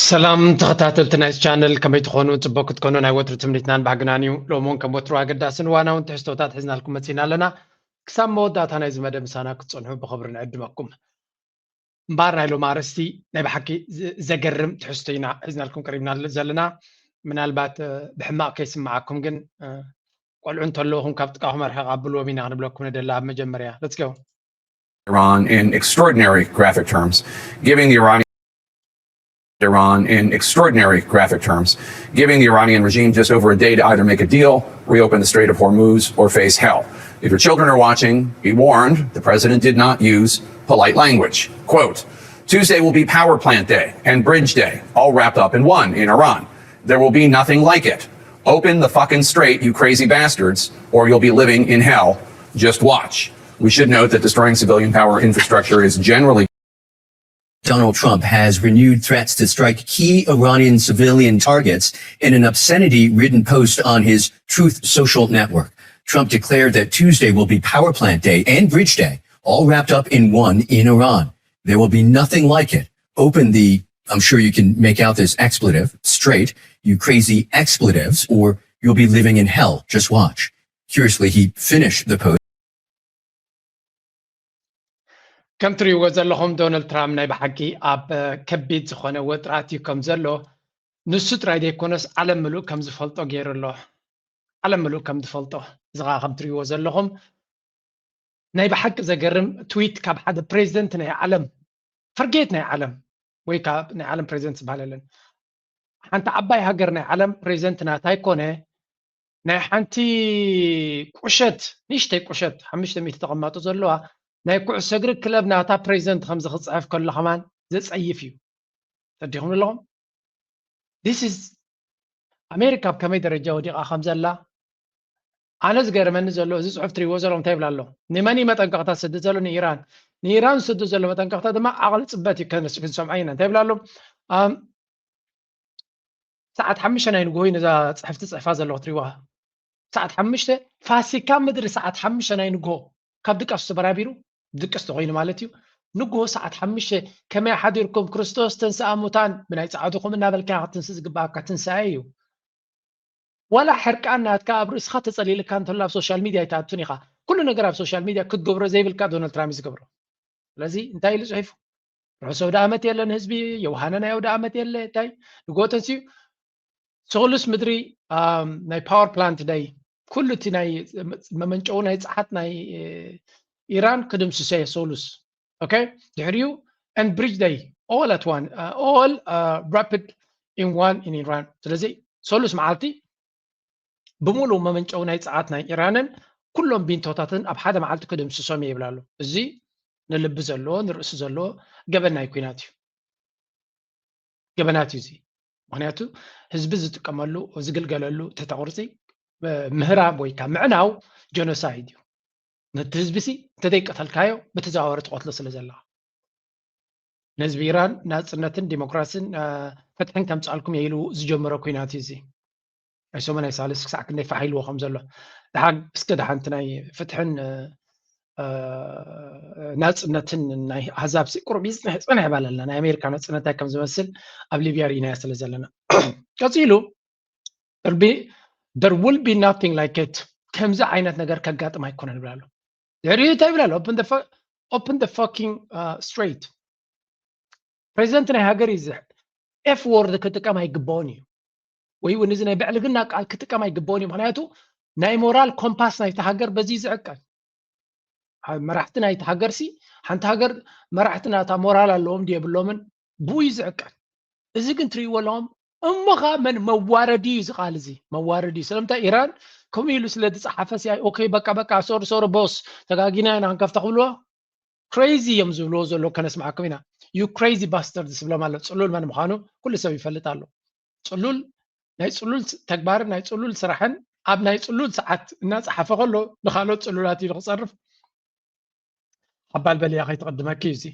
ሰላም ተኸታተልቲ ናይ ቻነል፣ ከመይ ትኾኑ? ጽቡቅ ክትኮኑ ናይ ወትሩ ትምኒትናን ባህግናን እዩ። ሎሚ እውን ከም ወትሩ ኣገዳስን እዋናውን ትሕዝቶታት ሒዝናልኩም መጺና ኣለና። ክሳብ መወዳእታ ናይዚ መደብ ምሳና ክትጸንሑ ብኽብሪ ንዕድመኩም። እምበኣር ናይ ሎሚ ኣርእስቲ ናይ ብሓቂ ዘገርም ትሕዝቶ ኢና ሒዝናልኩም ቀሪብና ዘለና። ምናልባት ብሕማቕ ከይስምዓኩም ግን፣ ቆልዑ እንተለኹም ካብ ጥቃኹም ኣርሕቕ ኣብልዎም ኢና ክንብለኩም ንደሊ ኣብ መጀመርያ። Let's go. Iran in extraordinary graphic terms, giving the Iranian Iran in extraordinary graphic terms, giving the Iranian regime just over a day to either make a deal, reopen the Strait of Hormuz, or face hell. If your children are watching, be warned, the president did not use polite language. Quote, Tuesday will be power plant day and bridge day, all wrapped up in one in Iran. There will be nothing like it. Open the fucking strait, you crazy bastards, or you'll be living in hell. Just watch. We should note that destroying civilian power infrastructure is generally Donald Trump has renewed threats to strike key Iranian civilian targets in an obscenity ridden post on his Truth Social network. Trump declared that Tuesday will be power plant day and bridge day, all wrapped up in one in Iran. There will be nothing like it. Open the, I'm sure you can make out this expletive, strait, you crazy expletives, or you'll be living in hell. Just watch. Curiously, he finished the post. ከም ትሪእዎ ዘለኹም ዶናልድ ትራምፕ ናይ ብሓቂ ኣብ ከቢድ ዝኾነ ወጥራት እዩ ከም ዘሎ ንሱ ጥራይ ዘይኮነስ ዓለም ምሉእ ከም ዝፈልጦ ገይሩ ኣሎ። ዓለም ምሉእ ከም ዝፈልጦ፣ እዚ ኸዓ ከም ትሪእዎ ዘለኹም ናይ ብሓቂ ዘገርም ትዊት ካብ ሓደ ፕሬዚደንት ናይ ዓለም፣ ፈርጌት ናይ ዓለም ወይ ከዓ ናይ ዓለም ፕሬዚደንት ዝበሃል የለን፣ ሓንቲ ዓባይ ሃገር ናይ ዓለም ፕሬዚደንት ናታ ኣይኮነ፣ ናይ ሓንቲ ቁሸት፣ ንእሽተይ ቁሸት ሓሙሽተ ሚእቲ ተቐማጦ ዘለዋ ናይ ኩዕሶ እግሪ ክለብ ናታ ፕሬዚደንት ከምዚ ክፅሕፍ ከሎ ከማን ዘፀይፍ እዩ። ተረዲኹም ኣለኹም? This is ኣሜሪካ ኣብ ከመይ ደረጃ ወዲቓ ከም ዘላ። ኣነ ዝገርመኒ ዘሎ እዚ ፅሑፍ ትሪእዎ ዘለኹም እንታይ ይብል ኣሎ? ንመን እዩ መጠንቀቕታ ዝሰድድ ዘሎ? ንኢራን። ንኢራን ዝሰድድ ዘሎ መጠንቀቕታ ድማ ዓቕሊ ፅበት እዩ። ከነስ- ክንሰምዖ ኢና። እንታይ ይብል ኣሎ? ኣም፣ ሰዓት ሓሙሽተ ናይ ንግሆ እዩ ነዛ ፅሕፍቲ ፅሕፋ ዘለኹ ትሪእዋ። ሰዓት ሓሙሽተ ፋሲካ ምድሪ ሰዓት ሓሙሽተ ናይ ንግሆ ካብ ድቃስ ተበራቢሩ ድቅስ ተኮይኑ ማለት እዩ። ንግሆ ሰዓት ሓሙሽተ ከመይ ሓዲርኩም ክርስቶስ ተንስኣ ሙታን ብናይ ጻዕድኹም እናበልካ ክትንስእ ዝግባኣካ ትንሳኤ እዩ። ዋላ ሕርቃን ናትካ ኣብ ርእስኻ ተጸሊልካ እንተሎ ኣብ ሶሻል ሚድያ ኣይትኣቱን ኢኻ። ኩሉ ነገር ኣብ ሶሻል ሚድያ ክትገብሮ ዘይብልካ ዶናልድ ትራምፕ እዩ ዝገብሮ። ስለዚ እንታይ ኢሉ ጽሒፉ? ርሑስ ኣውደ ዓመት የለን ህዝቢ፣ ዮሃና ናይ ኣውደ ዓመት የለ እንታይ ንግሆ ተንስኡ ሶሉስ ምድሪ ኣም፣ ናይ ፓወር ፕላንት ደይ ኩሉ እቲ ናይ መመንጨዊ ናይ ጸሓት ናይ እ፣ ኢራን ክድምስሶ እየ ሶሉስ። ኦኬ፣ ድሕሪኡ and bridge day all at one uh, all uh, rapid in one in Iran። ስለዚ ሶሉስ መዓልቲ ብምሉእ መመንጨዊ ናይ ጸዓት ናይ ኢራንን ኩሎም ቢንቶታትን ኣብ ሓደ መዓልቲ ክድምስሶም እየ ይብል ኣሎ። እዚ ንልቢ ዘለዎ ንርእሲ ዘለዎ ገበን ናይ ኲናት እዩ። ገበናት እዩ እዚ። ምክንያቱ ህዝቢ ዝጥቀመሉ ዝግልገለሉ ትሕተ ቅርፂ እ፣ ምህራብ ወይ ከዓ ምዕናው ጀኖሳይድ እዩ። ነቲ ህዝቢ ሲ እንተዘይቀተልካዮ ብተዘዋወሪ ትቐትሎ ስለ ዘለኻ። ንህዝቢ ኢራን ናፅነትን ዲሞክራሲን እ፣ ፍትሕን ከምፅኣልኩም እየ ኢሉ ዝጀመረ ኲናት እዩ እዚ። ናይ ሰሙን ናይ ሳልስ ክሳዕ ክንደይ ፋሕ ኢልዎ ከም ዘሎ። ደሓን እስከ ደሓንቲ ናይ ፍትሕን እ፣ እ፣ ናፅነትን ናይ ኣህዛብ ሲ ቁሩብ ይፅንሕ ፅንሕ ይበለልና። ናይ ኣሜሪካ ናፅነት እንታይ ከም ዝመስል ኣብ ሊብያ ርኢናዮ ስለ ዘለና። ቀፂሉ there will be there will be nothing like it፣ ከምዚ ዓይነት ነገር ከጋጥም ኣይኮነን ይብል ኣሎ። ድሕሪኡ እንታይ ይብል ኣሎ? Open the fu- open the fucking uh, strait። ፕሬዚደንት ናይ ሃገር እዩ ዝሕ ኤፍ ወርድ ክጥቀም ኣይግባኦን እዩ፣ ወይ እውን እዚ ናይ ብዕልግና ቃል ክጥቀም ኣይግባኦን እዩ። ምክንያቱ ናይ ሞራል ኮምፓስ ናይቲ ሃገር በዚ እዩ ዝዕቀን። ኣብ መራሕቲ ናይቲ ሃገር ሲ ሓንቲ ሃገር መራሕቲ ናታ ሞራል ኣለዎም ድዩ የብሎምን ብኡ እዩ ዝዕቀን። እዚ ግን ትርእይዎ ኣለኹም እሞ ኸዓ መን መዋረዲ እዩ እዚ ቃል እዚ መዋረዲ እዩ። ስለምንታይ ኢራን ከምኡ ኢሉ ስለ ዝፀሓፈ ሲ ኦኬ በቃ በቃ ሶሪ ሶሪ ቦስ ተጋጊና ኢና ክንከፍታ ክብልዎ ክሬዚ እዮም ዝብልዎ ዘለዉ ከነስምዓኩም ኢና። You crazy bastard ዝብሎም ኣሎ። ፅሉል መን ምዃኑ ኩሉ ሰብ ይፈልጥ ኣሎ። ፅሉል ናይ ፅሉል ተግባርን ናይ ፅሉል ስራሕን ኣብ ናይ ፅሉል ሰዓት እናፀሓፈ ከሎ ንካልኦት ፅሉላት ኢሉ ክፀርፍ ሓባል በሊያ ከይትቕድመኪ እዩ እዚ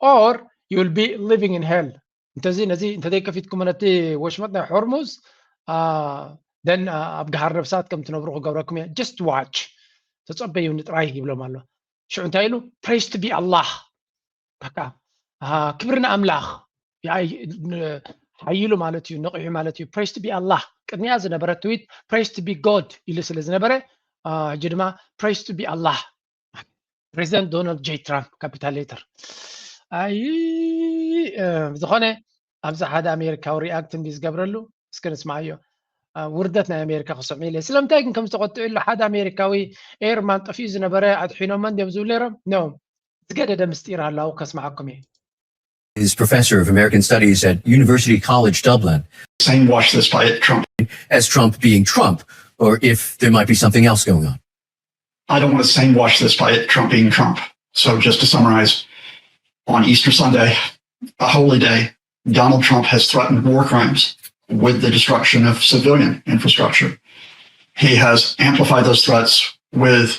or you will be living in hell። እንተዚ ነዚ እንተዘይከፊትኩም ነቲ ወሽመጥ ናይ ሆርሙዝ ደን ኣብ ገሃር ነብሳት ከም ትነብሩ ክገብረኩም እየ። Just watch ተፀበዩኒ ጥራይ ይብሎም ኣሎ። ሽዑ እንታይ ኢሉ praise to be Allah በቃ ክብሪ ንኣምላኽ። የኣይ ሓይሉ ማለት እዩ፣ ነቒሑ ማለት እዩ። Praise to be Allah ቅድሚያ ዝነበረ ትዊት praise to be God ኢሉ ስለ ዝነበረ ሕጂ ድማ praise to be Allah። ፕሬዚደንት ዶናልድ ጄ ትራምፕ ካፒታል ሌተር። ኣይ ዝኾነ ኣብዚ ሓደ ኣሜሪካዊ ሪኣክት እንዲ ዝገብረሉ እስከ ንስማዓዮ። ውርደት ናይ ኣሜሪካ ክስዕም ኢለ። ስለምንታይ ግን ከም ዝተቆጥዑ ኣሎ ሓደ ኣሜሪካዊ ኤርማን ጠፊኡ ዝነበረ ኣድሒኖሞ እንዲዮም ዝብሉ ነይሮም። ኖ ዝገደደ ምስጢር ኣሎ ኣብኡ ከስማዓኩም እየ። is professor of American Studies at University College Dublin. Same watch this by it, Trump. As Trump being Trump, or if there might be something else going on. I don't want to same watch this by it, Trump being Trump. So just to summarize, on Easter Sunday, a holy day, Donald Trump has threatened war crimes with the destruction of civilian infrastructure. He has amplified those threats with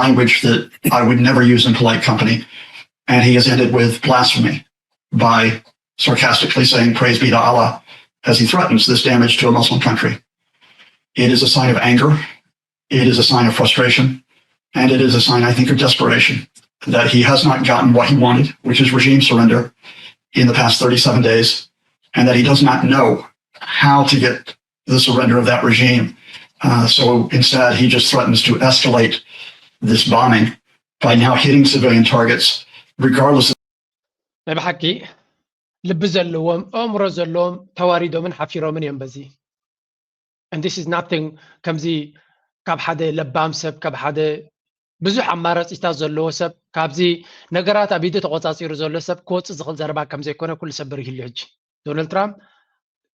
language that I would never use in polite company. And he has ended with blasphemy by sarcastically saying, "Praise be to Allah," as he threatens this damage to a Muslim country. It is a sign of anger. It is a sign of frustration. And it is a sign, I think, of desperation that he has not gotten what he wanted, which is regime surrender, in the past thirty-seven days, and that he does not know how to get the surrender of that regime. Uh, so instead, he just threatens to escalate this bombing by now hitting civilian targets, regardless of ናይ ብሓቂ ልቢ ዘለዎም ኣእምሮ ዘለዎም ተዋሪዶምን ሓፊሮምን እዮም በዚ። And this is nothing። ከምዚ ካብ ሓደ ለባም ሰብ፣ ካብ ሓደ ብዙሕ ኣማራፂታት ዘለዎ ሰብ፣ ካብዚ ነገራት ኣብ ኢዱ ተቆፃፂሩ ዘሎ ሰብ ክወፅእ ዝኽእል ዘረባ ከም ዘይኮነ ኩሉ ሰብ በሪህሉ። ሕጂ ዶናልድ ትራምፕ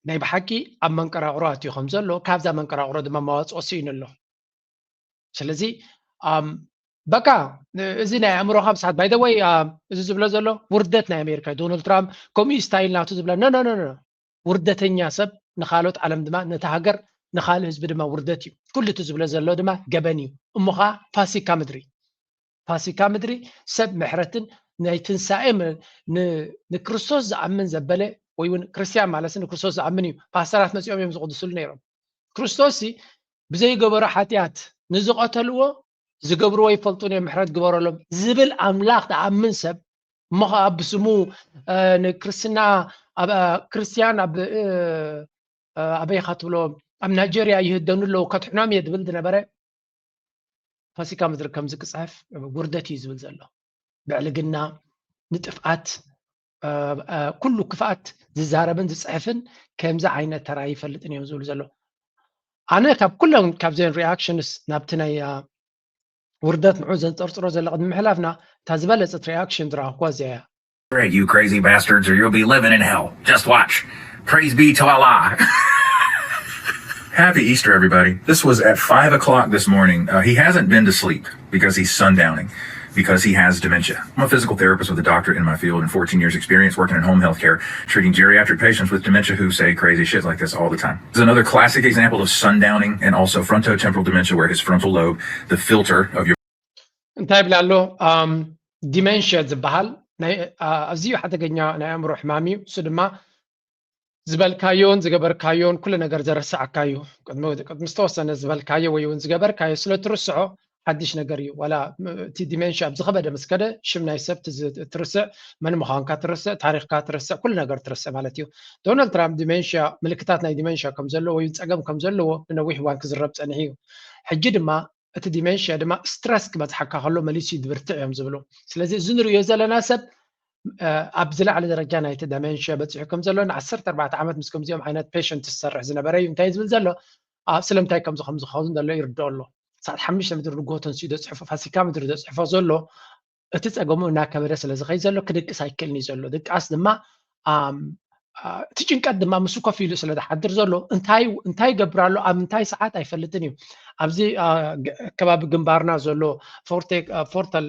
ናይ ብሓቂ ኣብ መንቀራቕሮ ኣትዩ ከም ዘሎ፣ ካብዛ መንቀራቕሮ ድማ መዋፅኦ ስኢኑ ኣሎ። ስለዚ በቃ እዚ ናይ ኣእምሮኻ ብስሓት። ባይ ዘ ወይ እዚ ዝብሎ ዘሎ ውርደት ናይ ኣሜሪካ፣ ዶናልድ ትራምፕ ከምኡ እዩ ስታይል ናቱ ዝብለ። ኖ ኖ ኖ፣ ውርደተኛ ሰብ ንኻልኦት ዓለም ድማ ነቲ ሃገር ንኻልእ ህዝቢ ድማ ውርደት እዩ። ኩሉ እቲ ዝብሎ ዘሎ ድማ ገበን እዩ። እሞ ኸዓ ፋሲካ ምድሪ፣ ፋሲካ ምድሪ ሰብ ምሕረትን ናይ ትንሳኤ ንክርስቶስ ዝኣምን ዘበለ ወይ እውን ክርስትያን ማለት ንክርስቶስ ዝኣምን እዩ። ፓስተራት መፂኦም እዮም ዝቕድስሉ ነይሮም። ክርስቶስ ብዘይገበሮ ሓጢኣት ንዝቐተልዎ ዝገብርዎ ይፈልጡን እዮም ምሕረት ግበረሎም ዝብል ኣምላኽ ዝኣምን ሰብ እሞ ኸዓ ብስሙ ንክርስትና ክርስትያን ኣብ ኣበይኻ ትብሎ ኣብ ናይጀርያ ይህደኑ ኣለዉ ከትሕኖም እየ ዝብል ዝነበረ ፋሲካ ምድሪ ከምዚ ክፅሕፍ ውርደት እዩ ዝብል ዘሎ። ብዕልግና ንጥፍኣት ኩሉ ክፍኣት ዝዛረብን ዝፅሕፍን ከምዚ ዓይነት ተራ ይፈልጥን እዮም ዝብሉ ዘሎ። ኣነ ካብ ኩሎም ካብዘን ሪኣክሽንስ ናብቲ ናይ ውርደት ንዑ ዘንፀርፅሮ ዘሎ ቅድሚ ምሕላፍና እታ ዝበለፀት ሪኣክሽን ዝረኣኽዋ እዚኣ እያ። Great, you crazy bastards, or you'll be living in hell. Just watch. Praise be to Allah. Happy Easter, everybody. This was at five o'clock this morning. Uh, he hasn't been to sleep because he's sundowning, because he has dementia. I'm a physical therapist with a doctorate in my field and fourteen years experience working in home health care, treating geriatric patients with dementia who say crazy shit like this all the time. This is another classic example of sundowning and also frontotemporal dementia, where his frontal lobe, the filter of your እንታይ ይብል ኣሎ? ዲሜንሽያ ዝበሃል ኣዝዩ ሓደገኛ ናይ ኣእምሮ ሕማም እዩ። እሱ ድማ ዝበልካዮን ዝገበርካዮን ኩሉ ነገር ዘረስዓካ እዩ። ቅድሚ ዝተወሰነ ዝበልካዮ ወይ እውን ዝገበርካዮ ስለ ትርስዖ ሓድሽ ነገር እዩ። ዋላ እቲ ዲሜንሽያ ኣብ ዝኸበደ ምስ ከደ ሽም ናይ ሰብ ትርስዕ፣ መን ምዃንካ ትርስዕ፣ ታሪኽካ ትርስዕ፣ ኩሉ ነገር ትርስዕ ማለት እዩ። ዶናልድ ትራምፕ ዲሜንሽያ ምልክታት ናይ ዲሜንሽያ ከም ዘለዎ ወይ ፀገም ከም ዘለዎ ንነዊሕ እዋን ክዝረብ ፀኒሑ እዩ። ሕጂ ድማ እቲ ዲሜንሽያ ድማ ስትረስ ክበዝሓካ ከሎ መሊሱ እዩ ዝብርትዕ እዮም ዝብሉ። ስለዚ እዚ ንሪኦ ዘለና ሰብ ኣብ ዝለዓለ ደረጃ ናይቲ ደሜንሽያ በፂሑ ከም ዘሎ ንዓሰርተ ኣርባዕተ ዓመት ምስ ከምዚኦም ዓይነት ፔሸንት ዝሰርሕ ዝነበረ እዩ። እንታይ ዝብል ዘሎ ኣብ ስለምንታይ ከምዚ ከም ዝኸውን ዘሎ ይርድኦ ኣሎ። ሰዓት ሓሙሽተ ምድሪ ንጎ ተንሲኡ ዘፅሕፎ ፋሲካ ምድሪ ዘፅሕፎ ዘሎ እቲ ፀገሙ እናከበደ ስለ ዝኸይድ ዘሎ ክድቅስ ኣይክእልን እዩ ዘሎ። ድቃስ ድማ እቲ ጭንቀት ድማ ምስ ኮፍ ኢሉ ስለ ዝሓድር ዘሎ እንታይ እንታይ ይገብር ኣሎ ኣብ እንታይ ሰዓት ኣይፈልጥን እዩ። ኣብዚ ከባቢ ግንባርና ዘሎ ፎርተል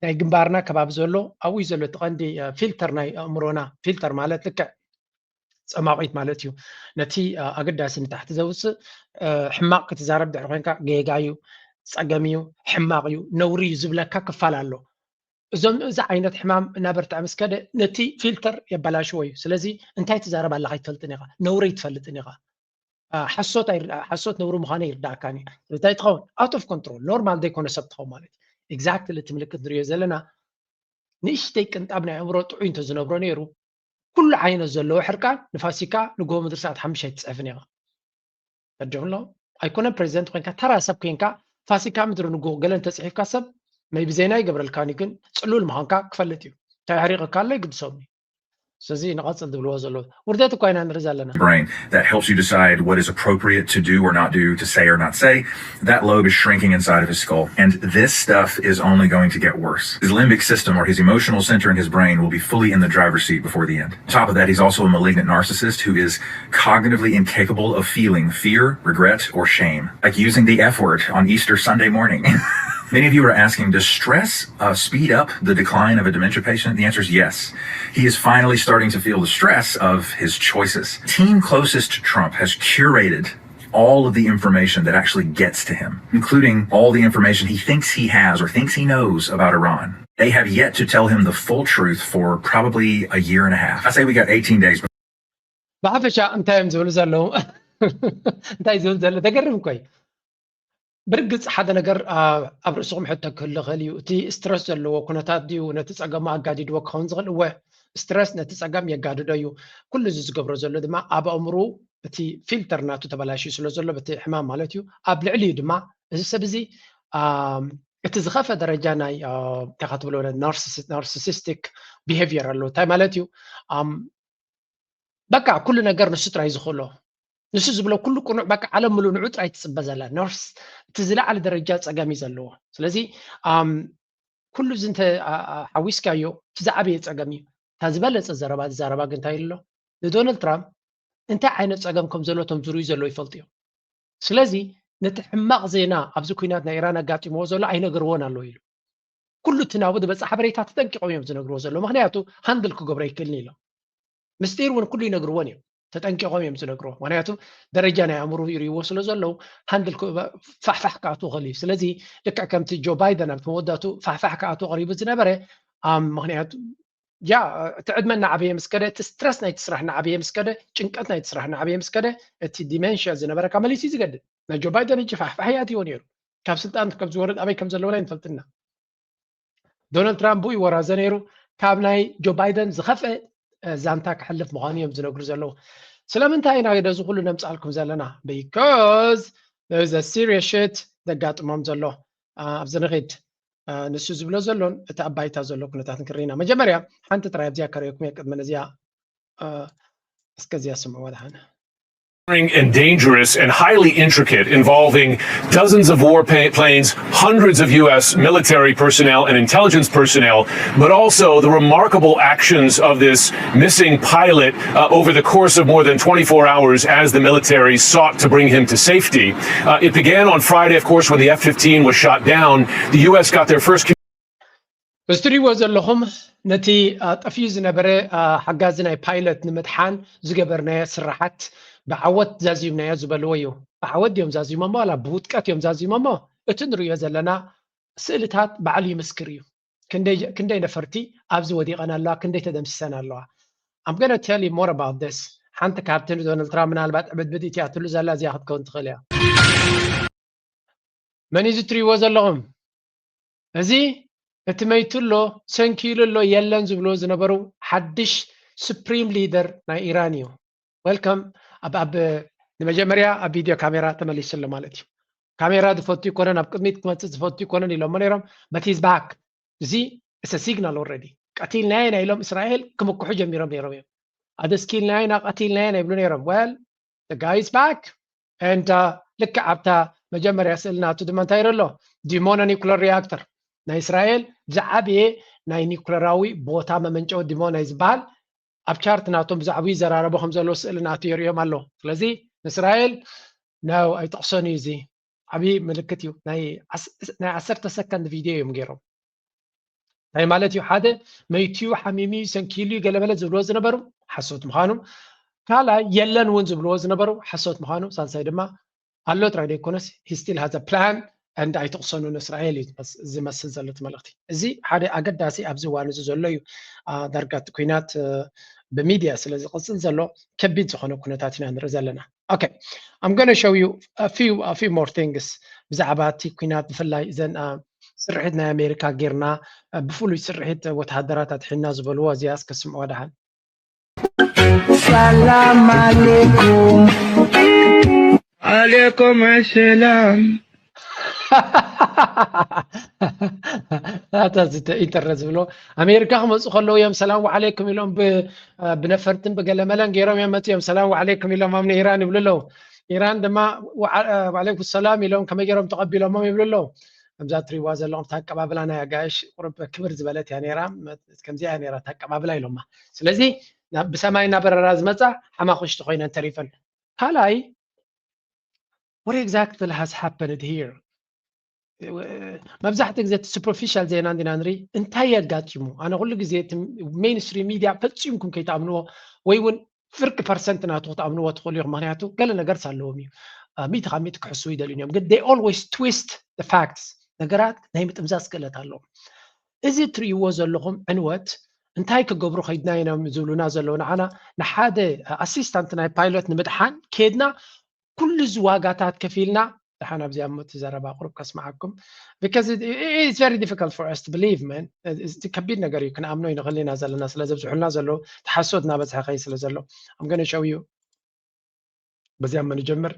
ናይ ግንባርና ከባቢ ዘሎ ኣብኡ እዩ ዘሎ እቲ ቀንዲ ፊልተር ናይ ኣእምሮና። ፊልተር ማለት ልክዕ ፀማቒት ማለት እዩ። ነቲ ኣገዳሲ ንታሕቲ ዘውፅእ ሕማቕ ክትዛረብ ድሕሪ ኮይንካ ጌጋ እዩ፣ ፀገም እዩ፣ ሕማቕ እዩ፣ ነውሪ እዩ ዝብለካ ክፋል ኣሎ። እዞም እዚ ዓይነት ሕማም እናበርትዐ ምስ ከደ ነቲ ፊልተር የበላሽዎ እዩ። ስለዚ እንታይ ትዛረብ ኣለኻ ኣይትፈልጥን ኢኻ፣ ነውሪ ኣይትፈልጥን ኢኻ። ሓሶት ነውሪ ምዃነ ይርዳእካን እዩ። እንታይ ትኸውን ኣውት ኦፍ ኮንትሮል ኖርማል ዘይኮነ ሰብ ትኸውን ማለት እዩ። ኤግዛክትሊ እቲ ምልክት ንሪኦ ዘለና ንእሽተይ ቅንጣብ ናይ ኣእምሮ ጥዑይ እንተዝነብሮ ነይሩ ኩሉ ዓይነት ዘለዎ ሕርቃን ንፋሲካ ንጎ ምድሪ ሰዓት ሓሙሽተ ኣይትፅሕፍን ኢኻ። ተድምሎ ኣይኮነን ፕሬዚደንት ኮይንካ፣ ተራ ሰብ ኮይንካ፣ ፋሲካ ምድሪ ንጎ ገለ እንተፅሒፍካ ሰብ መይ ብዜና ይገብረልካን እዩ፣ ግን ፅሉል ምዃንካ ክፈልጥ እዩ። እንታይ ኣሕሪቕካ ኣሎ ይግድሶም እዩ። ስለዚ ንቐፅል ዝብልዎ ዘለዉ ውርደት እኳ ኢና ንርኢ ዘለና። brain that helps you decide what is appropriate to do or not do, to say or not say. That lobe is shrinking inside of his skull, and this stuff is only going to get worse. His limbic system, or his emotional center in his brain, will be fully in the driver's seat before the end. On top of that, he's also a malignant narcissist who is cognitively incapable of feeling fear, regret, or shame, like using the F word on Easter Sunday morning. Many of you are asking, does stress uh, speed up the decline of a dementia patient? The answer is yes. He is finally starting to feel the stress of his choices. Team closest to Trump has curated all of the information that actually gets to him, including all the information he thinks he has or thinks he knows about Iran. They have yet to tell him the full truth for probably a year and a half. I say we got eighteen days. ብሓፈሻ እንታይ እዮም ዝብሉ ዘለዉ? እንታይ ዝብል ዘሎ ተገርም ኮይ። ብርግፅ ሓደ ነገር ኣብ ርእስኹም ሕቶ ክህሉ ክእል እዩ። እቲ ስትረስ ዘለዎ ኩነታት ድዩ ነቲ ፀገሙ ኣጋዲድዎ ክኸውን ዝኽእል? እወ፣ ስትረስ ነቲ ፀገም የጋድዶ እዩ። ኩሉ እዚ ዝገብሮ ዘሎ ድማ ኣብ ኣእምሩ እቲ ፊልተር ናቱ ተበላሽዩ ስለ ዘሎ በቲ ሕማም ማለት እዩ። ኣብ ልዕሊኡ ድማ እዚ ሰብ እዚ እቲ ዝኸፈ ደረጃ ናይ እንታይ ትብሎ ናርሲሲስቲክ ቢሄቪየር ኣሎ። እንታይ ማለት እዩ? በቃ ኩሉ ነገር ንሱ ጥራይ ዝኽእሎ፣ ንሱ ዝብሎ ኩሉ ቅኑዕ፣ በቃ ዓለም ምሉእ ንዑ ጥራይ ትፅበ ዘላ ነርስ፣ እቲ ዝለዓለ ደረጃ ፀገም እዩ ዘለዎ። ስለዚ ኩሉ እዚ እንተ ሓዊስካዮ እቲ ዝዓበየ ፀገም እዩ። እታ ዝበለፀ ዘረባ ዝዛረባ ግን እንታይ ኣሎ? ንዶናልድ ትራምፕ እንታይ ዓይነት ፀገም ከም ዘሎ እቶም ዝርእዩ ዘለዉ ይፈልጡ እዮም። ስለዚ ነቲ ሕማቕ ዜና ኣብዚ ኩናት ናይ ኢራን ኣጋጢምዎ ዘሎ ኣይነገርዎን ኣለዉ ኢሉ። ኩሉ እቲ ናብኡ ዝበፅእ ሓበሬታ ተጠንቂቖም እዮም ዝነግርዎ ዘለዉ። ምኽንያቱ ሃንድል ክገብሮ ኣይክእልን ኢሎም። ምስጢር እውን ኩሉ ይነግርዎን እዮም። ተጠንቂቖም እዮም ዝነግርዎ። ምኽንያቱ ደረጃ ናይ ኣእምሮ ይርእይዎ ስለ ዘለዉ ሃንድል ፋሕፋሕ ክኣትዎ ክእል እዩ። ስለዚ ልክዕ ከምቲ ጆ ባይደን ኣብቲ መወዳእቱ ፋሕፋሕ ክኣትዎ ቀሪቡ ዝነበረ ምኽንያቱ ያ እቲ ዕድመ እናዓበየ ምስ ከደ፣ እቲ ስትረስ ናይቲ ስራሕ እናዓበየ ምስ ከደ፣ ጭንቀት ናይቲ ስራሕ እናዓበየ ምስ ከደ፣ እቲ ዲሜንሽያ ዝነበረካ መሊሱ እዩ ዝገድል። ናይ ጆ ባይደን ሕጂ ፋሕፋሕ ይኣትዎ ነይሩ። ካብ ስልጣን ከም ዝወርድ ኣበይ ከም ዘለዎ ኣይንፈልጥና። ዶናልድ ትራምፕ ብኡ ይወራዘ ነይሩ። ካብ ናይ ጆ ባይደን ዝኸፍአ ዛንታ ክሕልፍ ምዃኑ እዮም ዝነግሩ ዘለዉ። ስለምንታይ ኢና እዚ ኩሉ ነምፅኣልኩም ዘለና? Because there is a serious shit ዘጋጥሞም ዘሎ። ኣብዚ ንኺድ። ንሱ ዝብሎ ዘሎን እቲ ኣብ ባይታ ዘሎ ኩነታትን ክርኢ ኢና። መጀመርያ ሓንቲ ጥራይ ኣብዚኣ ከርእየኩም እየ ቅድሚ ነዚኣ። እስከዚኣ ስምዕዋ ደሓን። And dangerous and highly intricate, involving dozens of war planes, hundreds of U S military personnel and intelligence personnel, but also the remarkable actions of this missing pilot uh, over the course of more than twenty-four hours as the military sought to bring him to safety. Uh, it began on Friday, of course, when the F fifteen was shot down. The U S got their first እዚ ትሪእዎ ዘለኹም ነቲ ጠፍዩ ዝነበረ ሓጋዚ ናይ ፓይለት ንምድሓን ዝገበርናዮ ስራሓት ብዓወት ዛዚምናዮ ዝበልዎ እዩ። ብዓወት ድዮም ዛዚሞሞ ዋላ ብውድቀት እዮም ዛዚሞሞ? እቲ ንሪኦ ዘለና ስእልታት ባዕሉ ይምስክር እዩ። ክንደይ ነፈርቲ ኣብዚ ወዲቐን ኣለዋ፣ ክንደይ ተደምሲሰን ኣለዋ። I'm gonna tell you more about this. ሓንቲ ካብቲ ንዶናልድ ትራምፕ ምናልባት ዕብድብድ እቲኣትሉ ዘላ እዚኣ ክትከውን ትኽእል እያ። መን እዩ እዚ ትሪእዎ ዘለኹም? እዚ እቲ መይቱ ኣሎ፣ ሰንኪሉ ኣሎ፣ የለን ዝብልዎ ዝነበሩ ሓድሽ ሱፕሪም ሊደር ናይ ኢራን እዩ። ዌልካም። ኣብ ኣብ ንመጀመርያ ኣብ ቪድዮ ካሜራ ተመሊሱ ኣሎ ማለት እዩ። ካሜራ ዝፈቱ ይኮነን፣ ኣብ ቅድሚት ክመፅእ ዝፈቱ ይኮነን ኢሎሞ ነይሮም። But he's back። እዚ it's a signal already። ቀቲልናዮ ኢና ኢሎም እስራኤል ክምክሑ ጀሚሮም ነይሮም እዮም። ኣደስኪልናዮ ኢና ቀቲልናዮ ኢና ይብሉ ነይሮም። Well, the guy is back. And ልክዕ ኣብታ መጀመርያ ስእሊ ናቱ ድማ እንታይ ይረሎ? ዲሞና ኒኩለር ሪያክተር ናይ እስራኤል ዝዓበየ ናይ ኒኩለራዊ ቦታ መመንጨዊ ዲሞና እዩ ዝበሃል። ኣብ ቻርት ናቶም ብዛዕባ ይዘራረቡ ከም ዘለዎ ስእሊ ናቱ የርእዮም ኣሎ። ስለዚ ንእስራኤል ነው ኣይጠቕሶን እዩ። እዚ ዓብዪ ምልክት እዩ። ናይ ዓሰርተ ሰከንድ ቪድዮ እዮም ገይሮም። እንታይ ማለት እዩ? ሓደ መይትዩ፣ ሓሚምዩ፣ ሰንኪሉዩ፣ ገለመለ ዝብልዎ ዝነበሩ ሓሶት ምዃኑ፣ ካልኣይ የለን እውን ዝብልዎ ዝነበሩ ሓሶት ምዃኑ፣ ሳልሳይ ድማ ኣሎ ጥራይ ዘይኮነስ he still has a plan and ኣይትቕሰኑ ንእስራኤል እዩ ዝመስል ዘሎ እቲ መልእኽቲ። እዚ ሓደ ኣገዳሲ ኣብዚ እዋን እዚ ዘሎ እዩ። ዳርጋ እቲ ኩናት ብሚድያ ስለ ዝቕፅል ዘሎ ከቢድ ዝኾነ ኩነታት ኢና ንርኢ ዘለና። Okay, I'm gonna show you a few, a few more things ብዛዕባ እቲ ኩናት ብፍላይ እዘን ስርሒት ናይ ኣሜሪካ ጌርና ብፍሉይ ስርሒት ወተሃደራት ኣድሒና ዝበልዎ እዚኣ እስከ ስምዕዋ ደሓን። ሰላም ዓሌኩም። ዓሌኩም ሰላም። ኣታ እዚ ኢንተርነት ዝብሎ ኣሜሪካ ክመፁ ከለዉ እዮም ሰላም ወዓሌኩም ኢሎም ብነፈርትን ብገለመለን ገይሮም እዮም መፅኦም ሰላም ወዓሌኩም ኢሎም ኣብ ኢራን ይብሉ ኣለዉ። ኢራን ድማ ወዓሌኩም ሰላም ኢሎም ከመይ ገይሮም ተቐቢሎሞም ይብሉ ኣለዉ። ከምዛ ትሪዋ ዘለኹም ታቀባብላ ናይ ኣጋይሽ ቁርብ ክብር ዝበለት እያ ነይራ። ከምዚኣ እያ ነይራ ታቀባብላ ኢሎማ። ስለዚ ብሰማይ እናበረራ ዝመፃ ሓማኹሽቲ ኮይነን ተሪፈን። ካልኣይ what exactly has happened here? መብዛሕትኡ ግዜ እቲ superficial ዜና እንዲና ንርኢ እንታይ የጋጢሙ። ኣነ ኩሉ ግዜ mainstream media ፈፂምኩም ከይትኣምንዎ ወይ እውን ፍርቂ ፐርሰንት ናቱ ክትኣምንዎ ትኽእሉ ኢኹም። ምክንያቱ ገለ ነገርስ ኣለዎም እዩ። ሚእቲ ካብ ሚእቲ ክሕስዉ ይደልዩ እዮም። ግን they always twist the facts። ነገራት ናይ ምጥምዛዝ ክእለት ኣለዎም። እዚ እትርእይዎ ዘለኹም ዕንወት እንታይ ክገብሩ ከይድና ኢና ዝብሉና ዘለዉ ንዓና ንሓደ ኣሲስታንት ናይ ፓይሎት ንምድሓን ከድና ኩሉ እዚ ዋጋታት ከፊልና ደሓን ኣብዚኣ እሞ እቲ ዘረባ ቁሩብ ከስምዓኩም because it's very difficult for us to believe man። ከቢድ ነገር እዩ ክንኣምኖ ይንኽእል ኢና ዘለና ስለ ዘብዝሑልና ዘለዉ ተሓሶት እናበዝሐ ከይ ስለ ዘሎ I'm gonna show you። በዚኣ እሞ ንጀምር።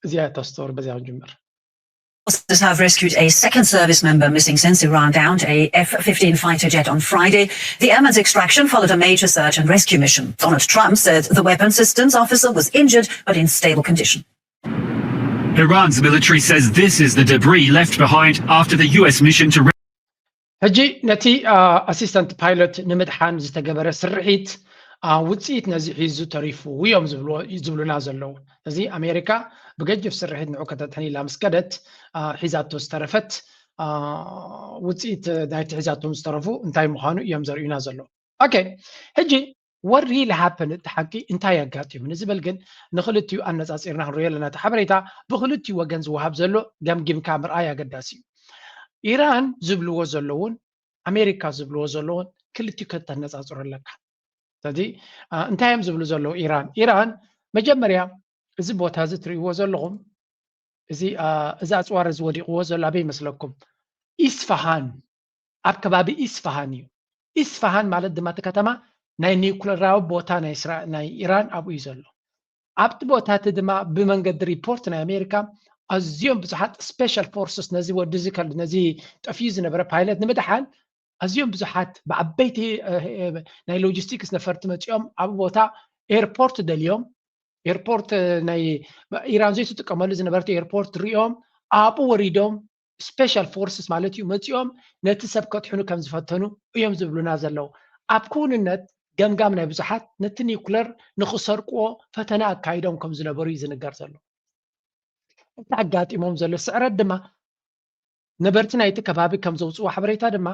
እዚኣ እታ ስቶሪ በዚኣ ንጀምር። Forces have rescued a second service member missing since Iran downed a F fifteen fighter jet on Friday. The Emma's extraction followed a major search and rescue mission. Donald Trump said the weapon systems officer was injured but in stable condition. Iran's military says this is the debris left behind after the U S mission to ሕጂ ነቲ ኣሲስታንት ፓይሎት ንምድሓን ዝተገበረ ስርሒት ውፅኢት ነዚ ሒዙ ተሪፉ እዮም ዝብሉና ዘለዉ። እዚ ኣሜሪካ ብገጅፍ ስርሒት ንዑ ከተድሕን ኢላ ምስ ከደት ሒዛቶ ዝተረፈት ውፅኢት ናይቲ ሒዛቶም ዝተረፉ እንታይ ምዃኑ እዮም ዘርእዩና ዘለዉ። ኦኬ ሕጂ what really happened እቲ ሓቂ እንታይ ኣጋጢሙ ንዝብል ግን ንክልቲኡ ኣነፃፂርና ክንሪኦ ኣለና። እቲ ሓበሬታ ብክልቲኡ ወገን ዝወሃብ ዘሎ ገምጊምካ ምርኣይ ኣገዳሲ እዩ። ኢራን ዝብልዎ ዘለውን ኣሜሪካ ዝብልዎ ዘለውን ክልቲኡ ከተነፃፅሮ ኣለካ። ስለዚ እንታይ እዮም ዝብሉ ዘለዉ ኢራን? ኢራን መጀመርያ እዚ ቦታ እዚ ትርእይዎ ዘለኹም እዚ እዚ ኣፅዋር እዚ ወዲቕዎ ዘሎ ኣበይ ይመስለኩም? ኢስፋሃን ኣብ ከባቢ ኢስፋሃን እዩ። ኢስፋሃን ማለት ድማ እቲ ከተማ ናይ ኒውክለራዊ ቦታ ናይ ኢራን ኣብኡ እዩ ዘሎ። ኣብቲ ቦታ እቲ ድማ ብመንገዲ ሪፖርት ናይ ኣሜሪካ ኣዝዮም ብዙሓት special forces ነዚ ወዲ እዚ ነዚ ጠፍዩ ዝነበረ ፓይለት ንምድሓን ኣዝዮም ብዙሓት ብዓበይቲ ናይ ሎጂስቲክስ ነፈርቲ መፂኦም ኣብ ቦታ ኤርፖርት ደልዮም ኤርፖርት ናይ ኢራን ዘይትጥቀመሉ ዝነበረት ኤርፖርት ሪኦም ኣብኡ ወሪዶም special forces ማለት እዩ መፂኦም ነቲ ሰብ ከጥሕኑ ከም ዝፈተኑ እዮም ዝብሉና ዘለዉ። ኣብ ክውንነት ገምጋም ናይ ብዙሓት ነቲ ኒውክለር ንክሰርቅዎ ፈተና ኣካይዶም ከም ዝነበሩ እዩ ዝንገር ዘሎ። እቲ ኣጋጢሞም ዘሎ ስዕረት ድማ ነበርቲ ናይቲ ከባቢ ከም ዘውፅዎ ሓበሬታ ድማ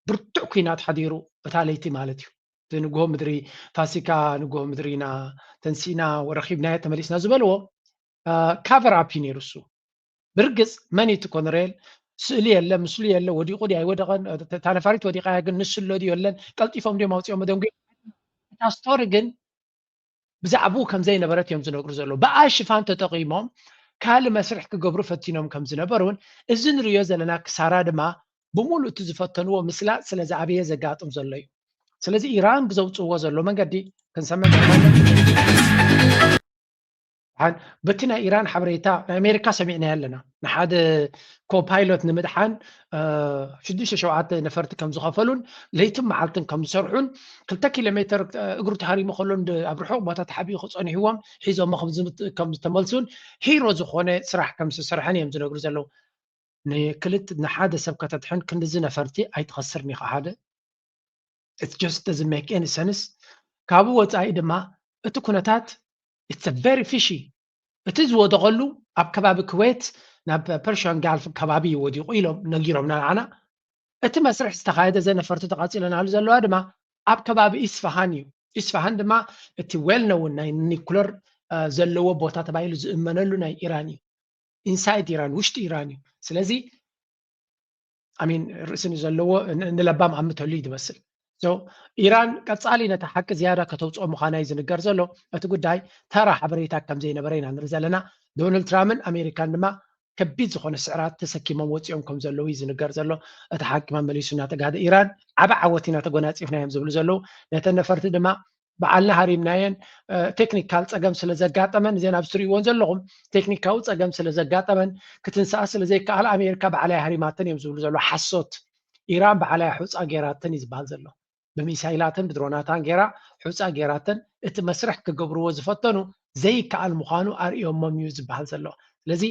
ብርቱዕ ኲናት ሓዲሩ እታ ለይቲ ማለት እዩ። እቲ ንግሆ ምድሪ ፋሲካ ንግሆ ምድሪ ኢና ተንሲእና ረኺብናዮ ተመሊስና ዝበልዎ cover up እዩ ነይሩ እሱ። ብርግፅ መን እዩ እቲ ኮነሬል? ስእሊ የለ፣ ምስሉ የለ፣ ወዲቑ ድዩ ኣይወደቐን? እታ ነፋሪት ወዲቓ እያ፣ ግን ንሱ ኣሎ ድዩ የለን? ቀልጢፎም ድዮም ኣውፂኦም መደንጉ? እታ ስቶሪ ግን ብዛዕባኡ ከም ዘይነበረት እዮም ዝነግሩ ዘለዉ። ብኣ ሽፋን ተጠቒሞም ካልእ መስርሕ ክገብሩ ፈቲኖም ከም ዝነበሩን እዚ ንርእዮ ዘለና ክሳራ ድማ ብምሉእ እቲ ዝፈተንዎ ምስላጥ ስለ ዝኣበየ ዘጋጥም ዘሎ እዩ። ስለዚ ኢራን ብዘውፅእዎ ዘሎ መንገዲ ክንሰምዕ በቲ ናይ ኢራን ሓበሬታ ናይ ኣሜሪካ ሰሚዕና ኣለና ንሓደ ኮፓይሎት ንምድሓን ሽዱሽተ ሸውዓተ ነፈርቲ ከም ዝኸፈሉን ለይትን መዓልትን ከም ዝሰርሑን ክልተ ኪሎ ሜተር እግሩ ተሃሪሙ ከሎ ኣብ ርሑቕ ቦታ ተሓቢኡ ክፀንሕዎም ሒዞሞ ከም ዝተመልሱን ሂሮ ዝኾነ ስራሕ ከም ዝሰርሐን እዮም ዝነግሩ ዘለዉ። ንክልት ንሓደ ሰብ ከተድሕን ክንድዚ ነፈርቲ ኣይትኸስርን ኢኻ ሓደ it just doesn't make any sense። ካብኡ ወፃኢ ድማ እቲ ኩነታት it's very fishy። እቲ ዝወደቐሉ ኣብ ከባቢ ኩዌት ናብ ፐርሽያን ጋልፍ ከባቢ እዩ ወዲቑ ኢሎም ነጊሮምና ንዓና። እቲ መስርሕ ዝተኻየደ ዘነፈርቲ ተቓፂለናሉ ዘለዋ ድማ ኣብ ከባቢ ኢስፋሃን እዩ። ኢስፋሃን ድማ እቲ well known ናይ ኒኩለር ዘለዎ ቦታ ተባሂሉ ዝእመነሉ ናይ ኢራን እዩ። ኢንሳይድ ኢራን ውሽጢ ኢራን እዩ። ስለዚ ኣሚን ርእሲ ንዘለዎ ንለባም ኣምተሉ እዩ ዝመስል። ኢራን ቀፃሊ ነቲ ሓቂ ዝያዳ ከተውፅኦ ምዃና እዩ ዝንገር ዘሎ። እቲ ጉዳይ ተራ ሓበሬታ ከም ዘይነበረ ኢና ንርኢ ዘለና። ዶናልድ ትራምፕን ኣሜሪካን ድማ ከቢድ ዝኾነ ስዕራት ተሰኪሞም ወፂኦም ከም ዘለዉ እዩ ዝንገር ዘሎ። እቲ ሓቂ መመሊሱ እናተጋደ ኢራን ዓቢ ዓወት ኢና ተጎናፂፍና እዮም ዝብሉ ዘለዉ። ነተን ነፈርቲ ድማ በዓልና ሃሪምናየን፣ ቴክኒካል ፀገም ስለ ዘጋጠመን፣ እዘን ኣብዚ ትሪእዎን ዘለኹም ቴክኒካዊ ፀገም ስለ ዘጋጠመን፣ ክትንስኣ ስለ ዘይከኣል ኣሜሪካ በዓላይ ሃሪማተን እዮም ዝብሉ ዘሎ። ሓሶት። ኢራን በዓላይ ሑፃ ገይራተን እዩ ዝበሃል ዘሎ። ብሚሳይላትን ብድሮናታን ገይራ ሑፃ ገይራተን፣ እቲ መስርሕ ክገብርዎ ዝፈተኑ ዘይከኣል ምዃኑ ኣርእዮሞም እዩ ዝበሃል ዘሎ። ስለዚ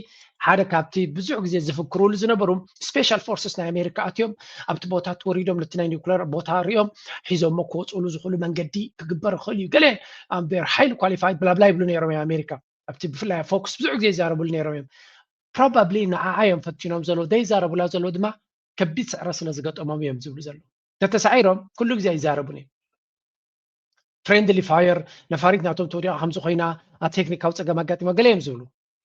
ሓደ ካብቲ ብዙሕ ግዜ ዝፍክሩሉ ዝነበሩ፣ ስፔሻል ፎርስስ ናይ ኣሜሪካ ኣትዮም ኣብቲ ቦታ ተወሪዶም፣ ነቲ ናይ ኒውክለር ቦታ ሪኦም ሒዞሞ ክወፅሉ ዝኽእሉ መንገዲ ክግበር ይኽእል እዩ። ገለ ኣምቤር ሓይሊ ኳሊፋይድ ብላብላ ይብሉ ነይሮም እዮም ኣሜሪካ። ኣብቲ ብፍላይ ፎክስ ብዙሕ ግዜ ይዛረብሉ ነይሮም እዮም። ፕሮባብሊ ንዓዓ እዮም ፈቲኖም ዘለዉ። ዘይዛረቡላ ዘለዉ ድማ ከቢድ ስዕረት ስለ ዝገጠሞም እዮም ዝብሉ ዘለዉ። ተተሳዒሮም ኩሉ ግዜ ኣይዛረቡን እዮም። ፍሬንድሊ ፋየር፣ ነፋሪት ናቶም ተወዲቓ ከምዚ ኮይና፣ ኣብ ቴክኒካዊ ፀገም ኣጋጢሞ ገለ እዮም ዝብሉ።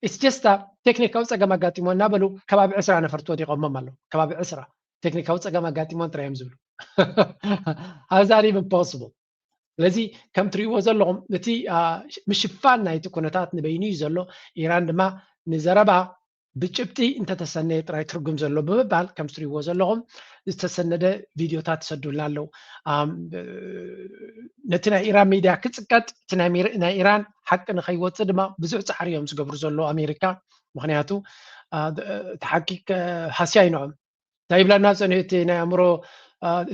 ኢትስ ጀስት ቴክኒካዊ ፀገም ኣጋጢሞ እናበሉ ከባቢ ዕስራ ነፈርቲ ወዲቆሞም ኣለዉ። ከባቢ ዕስራ ቴክኒካዊ ፀገም ኣጋጢሞም ጥራይ እዮም ዝብሉ። How's that even possible? ስለዚ ከም ትሪእዎ ዘለኹም እቲ ምሽፋን ናይቲ ኩነታት ንበይኑ እዩ ዘሎ። ኢራን ድማ ንዘረባ ብጭብጢ እንተተሰነየ ጥራይ ትርጉም ዘሎ ብምባል ከም ትሪእዎ ዘለኹም ዝተሰነደ ቪድዮታት ይሰዱልና ኣለዉ። ነቲ ናይ ኢራን ሚድያ ክፅቀጥ፣ እቲ ናይ ኢራን ሓቂ ንኸይወፅእ ድማ ብዙሕ ፃዕሪ እዮም ዝገብሩ ዘለዉ ኣሜሪካ። ምክንያቱ እቲ ሓቂ ሃስያ ይንዖም። እንታይ ይብለና ፀኒሑ እቲ ናይ ኣእምሮ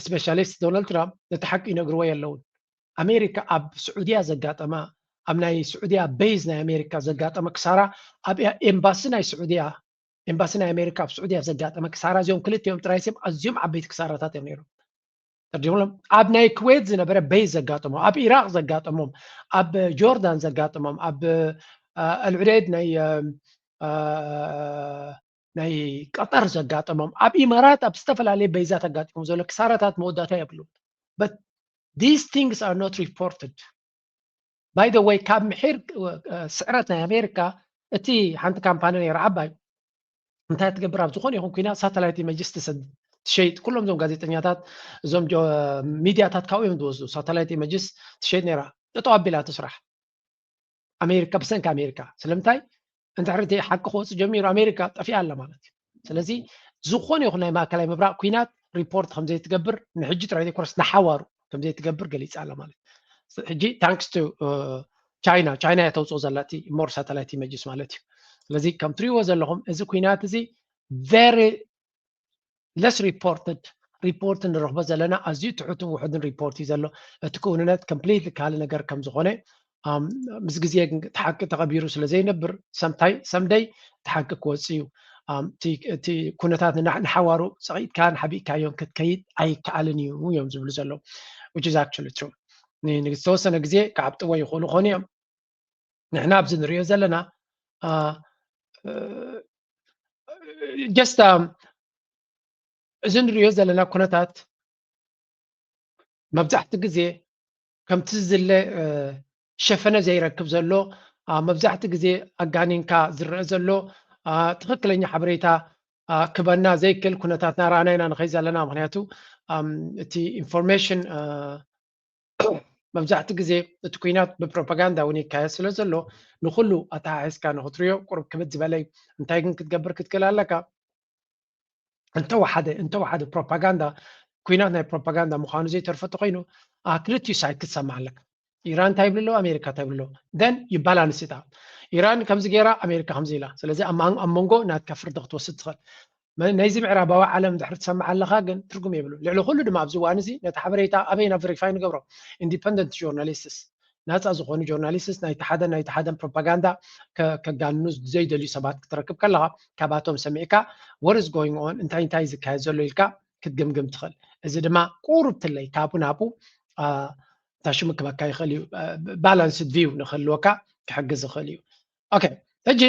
ስፔሻሊስት ዶናልድ ትራምፕ፣ ነቲ ሓቂ ይነግርዎ የለውን። ኣሜሪካ ኣብ ስዑድያ ዘጋጠማ፣ ኣብ ናይ ስዑድያ ቤዝ ናይ ኣሜሪካ ዘጋጠመ ክሳራ፣ ኣብ ኤምባሲ ናይ ስዑድያ፣ ኤምባሲ ናይ ኣሜሪካ ኣብ ስዑድያ ዘጋጠመ ክሳራ፣ እዚኦም ክልቲኦም ጥራይ ሲም ኣዝዮም ዓበይቲ ክሳራታት እዮም ነይሮም። ተርዲምሎም ኣብ ናይ ኩዌት ዝነበረ ቤዝ ዘጋጠሞም፣ ኣብ ኢራቅ ዘጋጠሞም፣ ኣብ ጆርዳን ዘጋጠሞም፣ ኣብ ኣልዑደይድ ናይ ናይ ቀጠር ዘጋጠሞም፣ ኣብ ኢማራት ኣብ ዝተፈላለየ በይዛት ኣጋጢሞም ዘሎ ክሳራታት መወዳእታ የብሉ። But these things are not reported. By the way, ካብ ምሒር ስዕረት ናይ ኣሜሪካ እቲ ሓንቲ ካምፓኒ ነይራ ዓባይ እንታይ ትገብር፣ ኣብ ዝኾነ ይኹን ኩናት ሳተላይት ኢመጅስ ትሸይጥ። ኩሎም እዞም ጋዜጠኛታት እዞም ሚድያታት ካብኡ እዮም ዝወስዱ። ሳተላይት ኢመጅስ ትሸይጥ ነይራ። ጠጠው ኣቢላ ትስራሕ ኣሜሪካ ብሰንኪ ኣሜሪካ። ስለምንታይ? እንድሕር እቲ ሓቂ ክወፅእ ጀሚሩ ኣሜሪካ ጠፊኣ ኣላ ማለት እዩ። ስለዚ ዝኾነ ይኹን ናይ ማእከላይ ምብራቕ ኩናት ሪፖርት ከምዘይትገብር ንሕጂ ጥራይ ዘይኮነስ ንሓዋሩ ከምዘይትገብር ገሊፃ ኣላ ማለት እዩ። ሕጂ ታንክስ ቱ ቻይና፣ ቻይና እያ ተውፅኦ ዘላ እቲ ሞር ሳተላይት ኢመጅስ ማለት እዩ። ስለዚ ከም ትሪእዎ ዘለኹም እዚ ኩናት እዚ very less reported report ንረኽቦ ዘለና ኣዝዩ ትሑትን ውሑድን ሪፖርት እዩ ዘሎ። እቲ ክውንነት ኮምፕሊትሊ ካልእ ነገር ከም ዝኾነ ምስ ግዜ ግን እቲ ሓቂ ተቐቢሩ ስለ ዘይነብር ሰምደይ እቲ ሓቂ ክወፅእ እዩ። እቲ ኩነታት ንሓዋሩ ፀቒጥካን ሓቢእካዮን ክትከይድ ኣይከኣልን እዩ እዮም ዝብሉ ዘለዉ። Which is actually true። ንዝተወሰነ ግዜ ክዓብጥዎ ይኽእሉ ኾኑ እዮም። ንሕና ኣብዚ ንሪኦ ዘለና just እዚ ንሪኦ ዘለና ኩነታት መብዛሕቲ ግዜ ከምቲ ዝድለ ሸፈነ ዘይረክብ ዘሎ፣ መብዛሕቲ ግዜ ኣጋኒንካ ዝረአ ዘሎ ትኽክለኛ ሓበሬታ ክበና ዘይክእል ኩነታት ናራእና ኢና ንኸይ ዘለና። ምክንያቱ እቲ ኢንፎርሜሽን መብዛሕቲ ግዜ እቲ ኩናት ብፕሮፓጋንዳ እውን ይካየድ ስለ ዘሎ ንኩሉ ኣተሓሒዝካ ንክትሪዮ ቁሩብ ክብድ ዝበለ እዩ። እንታይ ግን ክትገብር ክትክእል ኣለካ? እንተወሓደ እንተወሓደ ፕሮፓጋንዳ ኩናት ናይ ፕሮፓጋንዳ ምዃኑ ዘይተርፎ ተኮይኑ ክልቲኡ ሳይድ ክትሰማዕ ኣለካ። ኢራን እንታይ ይብሉ ኣለዉ፣ ኣሜሪካ እንታይ ይብሉ ኣለዉ። Then you balance it out። ኢራን ከምዚ ገይራ ኣሜሪካ ከምዚ ኢላ። ስለዚ ኣብ መንጎ ናትካ ፍርዲ ክትወስድ ትኽእል። ናይዚ ምዕራባዊ ዓለም ድሕሪ ትሰምዕ ኣለኻ ግን ትርጉም የብሉ። ልዕሊ ኩሉ ድማ ኣብዚ እዋን እዚ ነቲ ሓበሬታ ኣበይ ኢና ቨሪፋይ ንገብሮ? ኢንዲፐንደንት ጆርናሊስትስ፣ ናፃ ዝኾኑ ጆርናሊስትስ ናይቲ ሓደን ናይቲ ሓደን ፕሮፓጋንዳ ከጋንኑ ዘይደልዩ ሰባት ክትረክብ ከለኻ ካብኣቶም ሰሚዕካ what is going on፣ እንታይ እንታይ ዝካየድ ዘሎ ኢልካ ክትግምግም ትኽእል። እዚ ድማ ቁሩብ ትለይ ካብኡ ናብኡ ታሽሙ ክበካ ይኽእል እዩ። ባላንስድ ቪው ንክህልወካ ክሕግዝ ይኽእል እዩ። ኦኬ፣ ሕጂ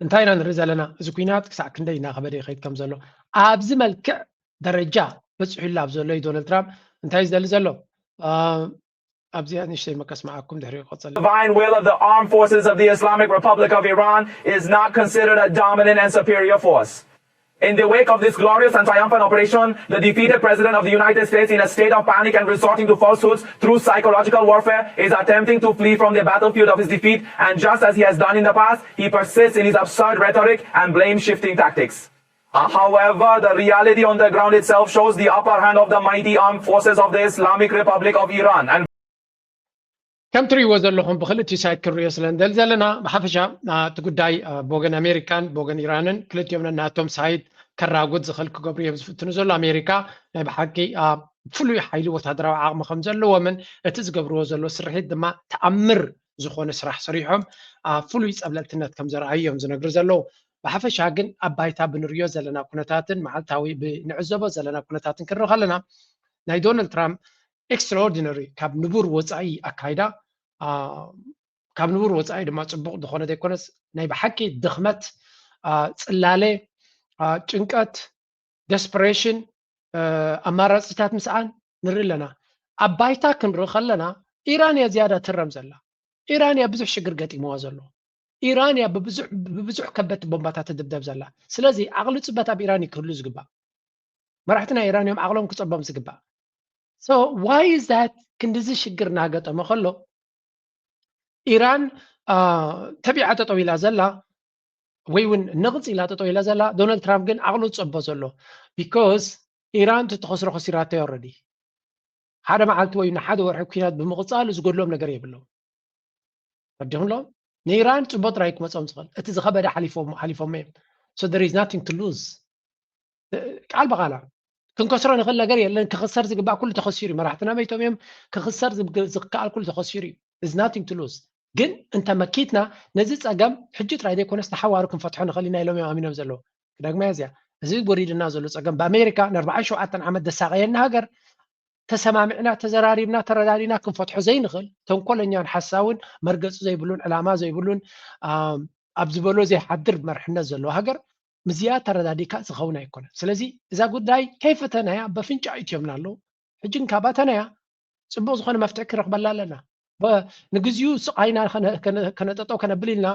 እንታይ ኢና ንርኢ ዘለና? እዚ ኩናት ክሳዕ ክንደይ እናኸበደ ይኸይድ ከም ዘሎ ኣብዚ መልክዕ ደረጃ በፂሑላ ኣብ ዘሎ እዩ ዶናልድ ትራምፕ እንታይ ዝደሊ ዘሎ? ኣብዚኣ ንእሽተይ መከስምዓኩም ድሕሪ ይቆፀል። Divine will of the armed forces of the Islamic Republic of Iran is not considered a dominant and superior force. In the wake of this glorious and triumphant operation, the defeated President of the United States, in a state of panic and resorting to falsehoods through psychological warfare, is attempting to flee from the battlefield of his defeat, and just as he has done in the past, he persists in his absurd rhetoric and blame shifting tactics. Uh, however, the reality on the ground itself shows the upper hand of the mighty armed forces of the Islamic Republic of Iran. And ከም ትርእይዎ ዘለኹም ብክልቲኡ ሳይድ ክንሪኦ ስለ ንደሊ ዘለና፣ ብሓፈሻ እቲ ጉዳይ ብወገን ኣሜሪካን ብወገን ኢራንን ክልቲኦም ነናቶም ሳይድ ከራጉድ ዝኽእል ክገብሩ እዮም ዝፍትኑ ዘሎ። ኣሜሪካ ናይ ብሓቂ ፍሉይ ሓይሊ ወታደራዊ ዓቕሚ ከም ዘለዎምን እቲ ዝገብርዎ ዘሎ ስርሒት ድማ ተኣምር ዝኾነ ስራሕ ሰሪሖም ፍሉይ ጸብለልትነት ከም ዘርኣዩ እዮም ዝነግሩ ዘለዉ። ብሓፈሻ ግን ኣብ ባይታ ብንሪኦ ዘለና ኩነታትን መዓልታዊ ብንዕዘቦ ዘለና ኩነታትን ክንርኢ ከለና ናይ ዶናልድ ትራምፕ ኤክስትራኦርዲነሪ ካብ ንቡር ወፃኢ ኣካይዳ ካብ ንቡር ወፃኢ ድማ ፅቡቅ ዝኾነ ዘይኮነስ ናይ ብሓቂ ድኽመት፣ ፅላለ፣ ጭንቀት፣ ደስፐሬሽን፣ ኣማራፂታት ምስኣን ንርኢ ኣለና። ኣብ ባይታ ክንርኢ ከለና ኢራን እያ ዝያዳ ትረም ዘላ። ኢራን እያ ብዙሕ ሽግር ገጢምዋ ዘሎ። ኢራን እያ ብብዙሕ ከበድቲ ቦምባታት ትድብደብ ዘላ። ስለዚ ዓቕሊ ፅበት ኣብ ኢራን እዩ ክህሉ ዝግባእ። መራሕቲ ናይ ኢራን እዮም ዓቕሎም ክፀቦም ዝግባእ። So why is that? ክንድዚ ሽግር እናገጠመ ከሎ ኢራን ተቢዓ ጠጠው ኢላ ዘላ ወይ እውን ንቕፅ ኢላ ጠጠው ኢላ ዘላ፣ ዶናልድ ትራምፕ ግን ዓቕሉ ዝፀቦ ዘሎ። ቢኮዝ ኢራን ትትኸስሮ ከሲራቶ ኦረዲ። ሓደ መዓልቲ ወይ ንሓደ ወርሒ ኩናት ብምቕፃሉ ዝጎድሎም ነገር የብሎም። ረዲኹምሎም? ንኢራን ፅቡቅ ጥራይ ክመፆም ዝኽእል እቲ ዝኸበደ ሓሊፎም እዮም። So there is nothing to lose። ቃል ብቃላ ክንከስሮ ንኽእል ነገር የለን። ክኽሰር ዝግባእ ኩሉ ተኸሲሩ እዩ። መራሕትና መይቶም እዮም። ክኽሰር ዝከኣል ኩሉ ተኸሲሩ እዩ። Is nothing to lose። ግን እንተ መኪትና ነዚ ፀገም ሕጂ ጥራይ ዘይኮነስ ንሓዋሩ ክንፈትሖ ንኽእል ኢና ኢሎም እዮም ኣሚኖም ዘለዉ። ክደግማ እዚኣ፣ እዚ ጎዲልና ዘሎ ፀገም ብኣሜሪካ ንኣርባዓን ሸውዓተን ዓመት ደሳቀየና ሃገር ተሰማሚዕና ተዘራሪብና ተረዳዲና ክንፈትሖ ዘይንኽእል ተንኮለኛን ሓሳውን መርገፂ ዘይብሉን ዕላማ ዘይብሉን ኣብ ዝበሎ ዘይሓድር መርሕነት ዘለዎ ሃገር ምዝያ ተረዳዲካ ዝኸውን ኣይኮነን። ስለዚ እዛ ጉዳይ ከይፈተናያ በፍንጫ እትዮምና ኣለዉ። ሕጂ እንካባተናያ ፅቡቅ ዝኾነ መፍትሒ ክረክበላ ኣለና። ንግዚኡ ስቃይና ከነጠጠው ከነብል ኢልና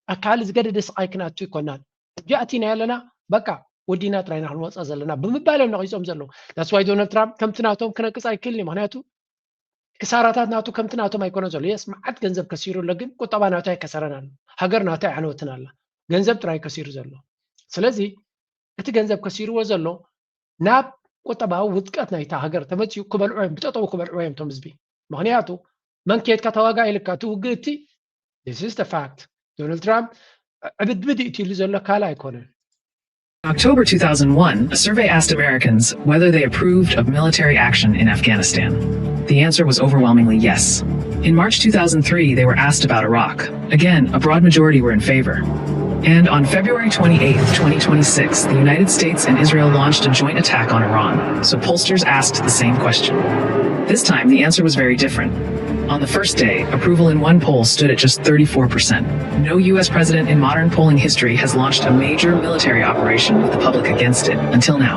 ኣካል ዝገደደ ስቃይ ክንኣቱ ኣይኮናን። ሕጂ ኣቲና ኣለና በቃ ወዲና ጥራይና ክንወፃ ዘለና ብምባል እዮም ነቂፆም ዘለዉ። That's why ዶናልድ ትራምፕ ከምቲ ናቶም ክነቅፅ ኣይክእልን እዩ። ምክንያቱ ክሳራታት ናቱ ከምቲ ናቶም ኣይኮነ ዘሎ። የስ መዓት ገንዘብ ከሲሩ ኣሎ፣ ግን ቁጠባ ናቱ ኣይከሰረን ኣሎ። ሃገር ናቱ ኣይዓነወትን ኣላ። ገንዘብ ጥራይ ከሲሩ ዘሎ። ስለዚ እቲ ገንዘብ ከሲርዎ ዘሎ ናብ ቁጠባዊ ውድቀት ናይታ ሃገር ተመፅኡ ክበልዑ እዮም፣ ብጠጠው ክበልዑ እዮም እቶም ህዝቢ። ምክንያቱ መን ኬድካ ተዋጋ ኢልካ እቲ ውግእ እቲ This is the fact። ዶናልድ ትራምፕ ዕብድብድ እዩ ኢሉ ዘሎ ካልእ ኣይኮነን። In October two thousand one, a survey asked Americans whether they approved of military action in Afghanistan. The answer was overwhelmingly yes. In March two thousand three, they were asked about Iraq. Again, a broad majority were in favor. And on February twenty-eighth, twenty twenty-six, the United States and Israel launched a joint attack on Iran, so pollsters asked the same question. This time, the answer was very different. On the first day, approval in one poll stood at just thirty-four percent. No U S president in modern polling history has launched a major military operation with the public against it until now.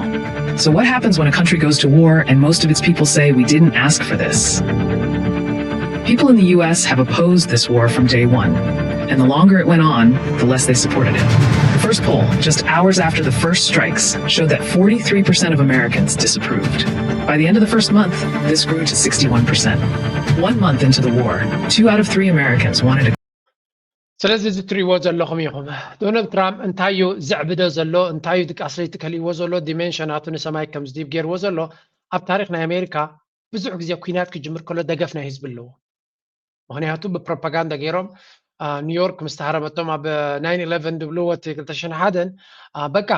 So, what happens when a country goes to war and most of its people say, "We didn't ask for this"? People in the U S have opposed this war from day one, and the longer it went on, the less they supported it. The first poll, just hours after the first strikes, showed that forty-three percent of Americans disapproved. By the end of the first month, this grew to sixty-one percent. One month into the war, two out of three Americans wanted a ስለዚ እዚ ትሪእዎ ዘለኹም ኢኹም። ዶናልድ ትራምፕ እንታይ እዩ ዘዕብዶ ዘሎ፣ እንታይ እዩ ድቃስ ለይቲ ከሊእዎ ዘሎ፣ ዲሜንሽናቱ ንሰማይ ከም ዝድይብ ገይርዎ ዘሎ። ኣብ ታሪክ ናይ ኣሜሪካ ብዙሕ ግዜ ኩናት ክጅምር ከሎ ደገፍ ናይ ህዝቢ ኣለዎ። ምክንያቱ ብፕሮፓጋንዳ ገይሮም ኒውዮርክ ምስ ተሃረመቶም ኣብ ናይን ኢለቨን ድብልዎ እቲ ክልተ ሽሕን ሓደን በቃ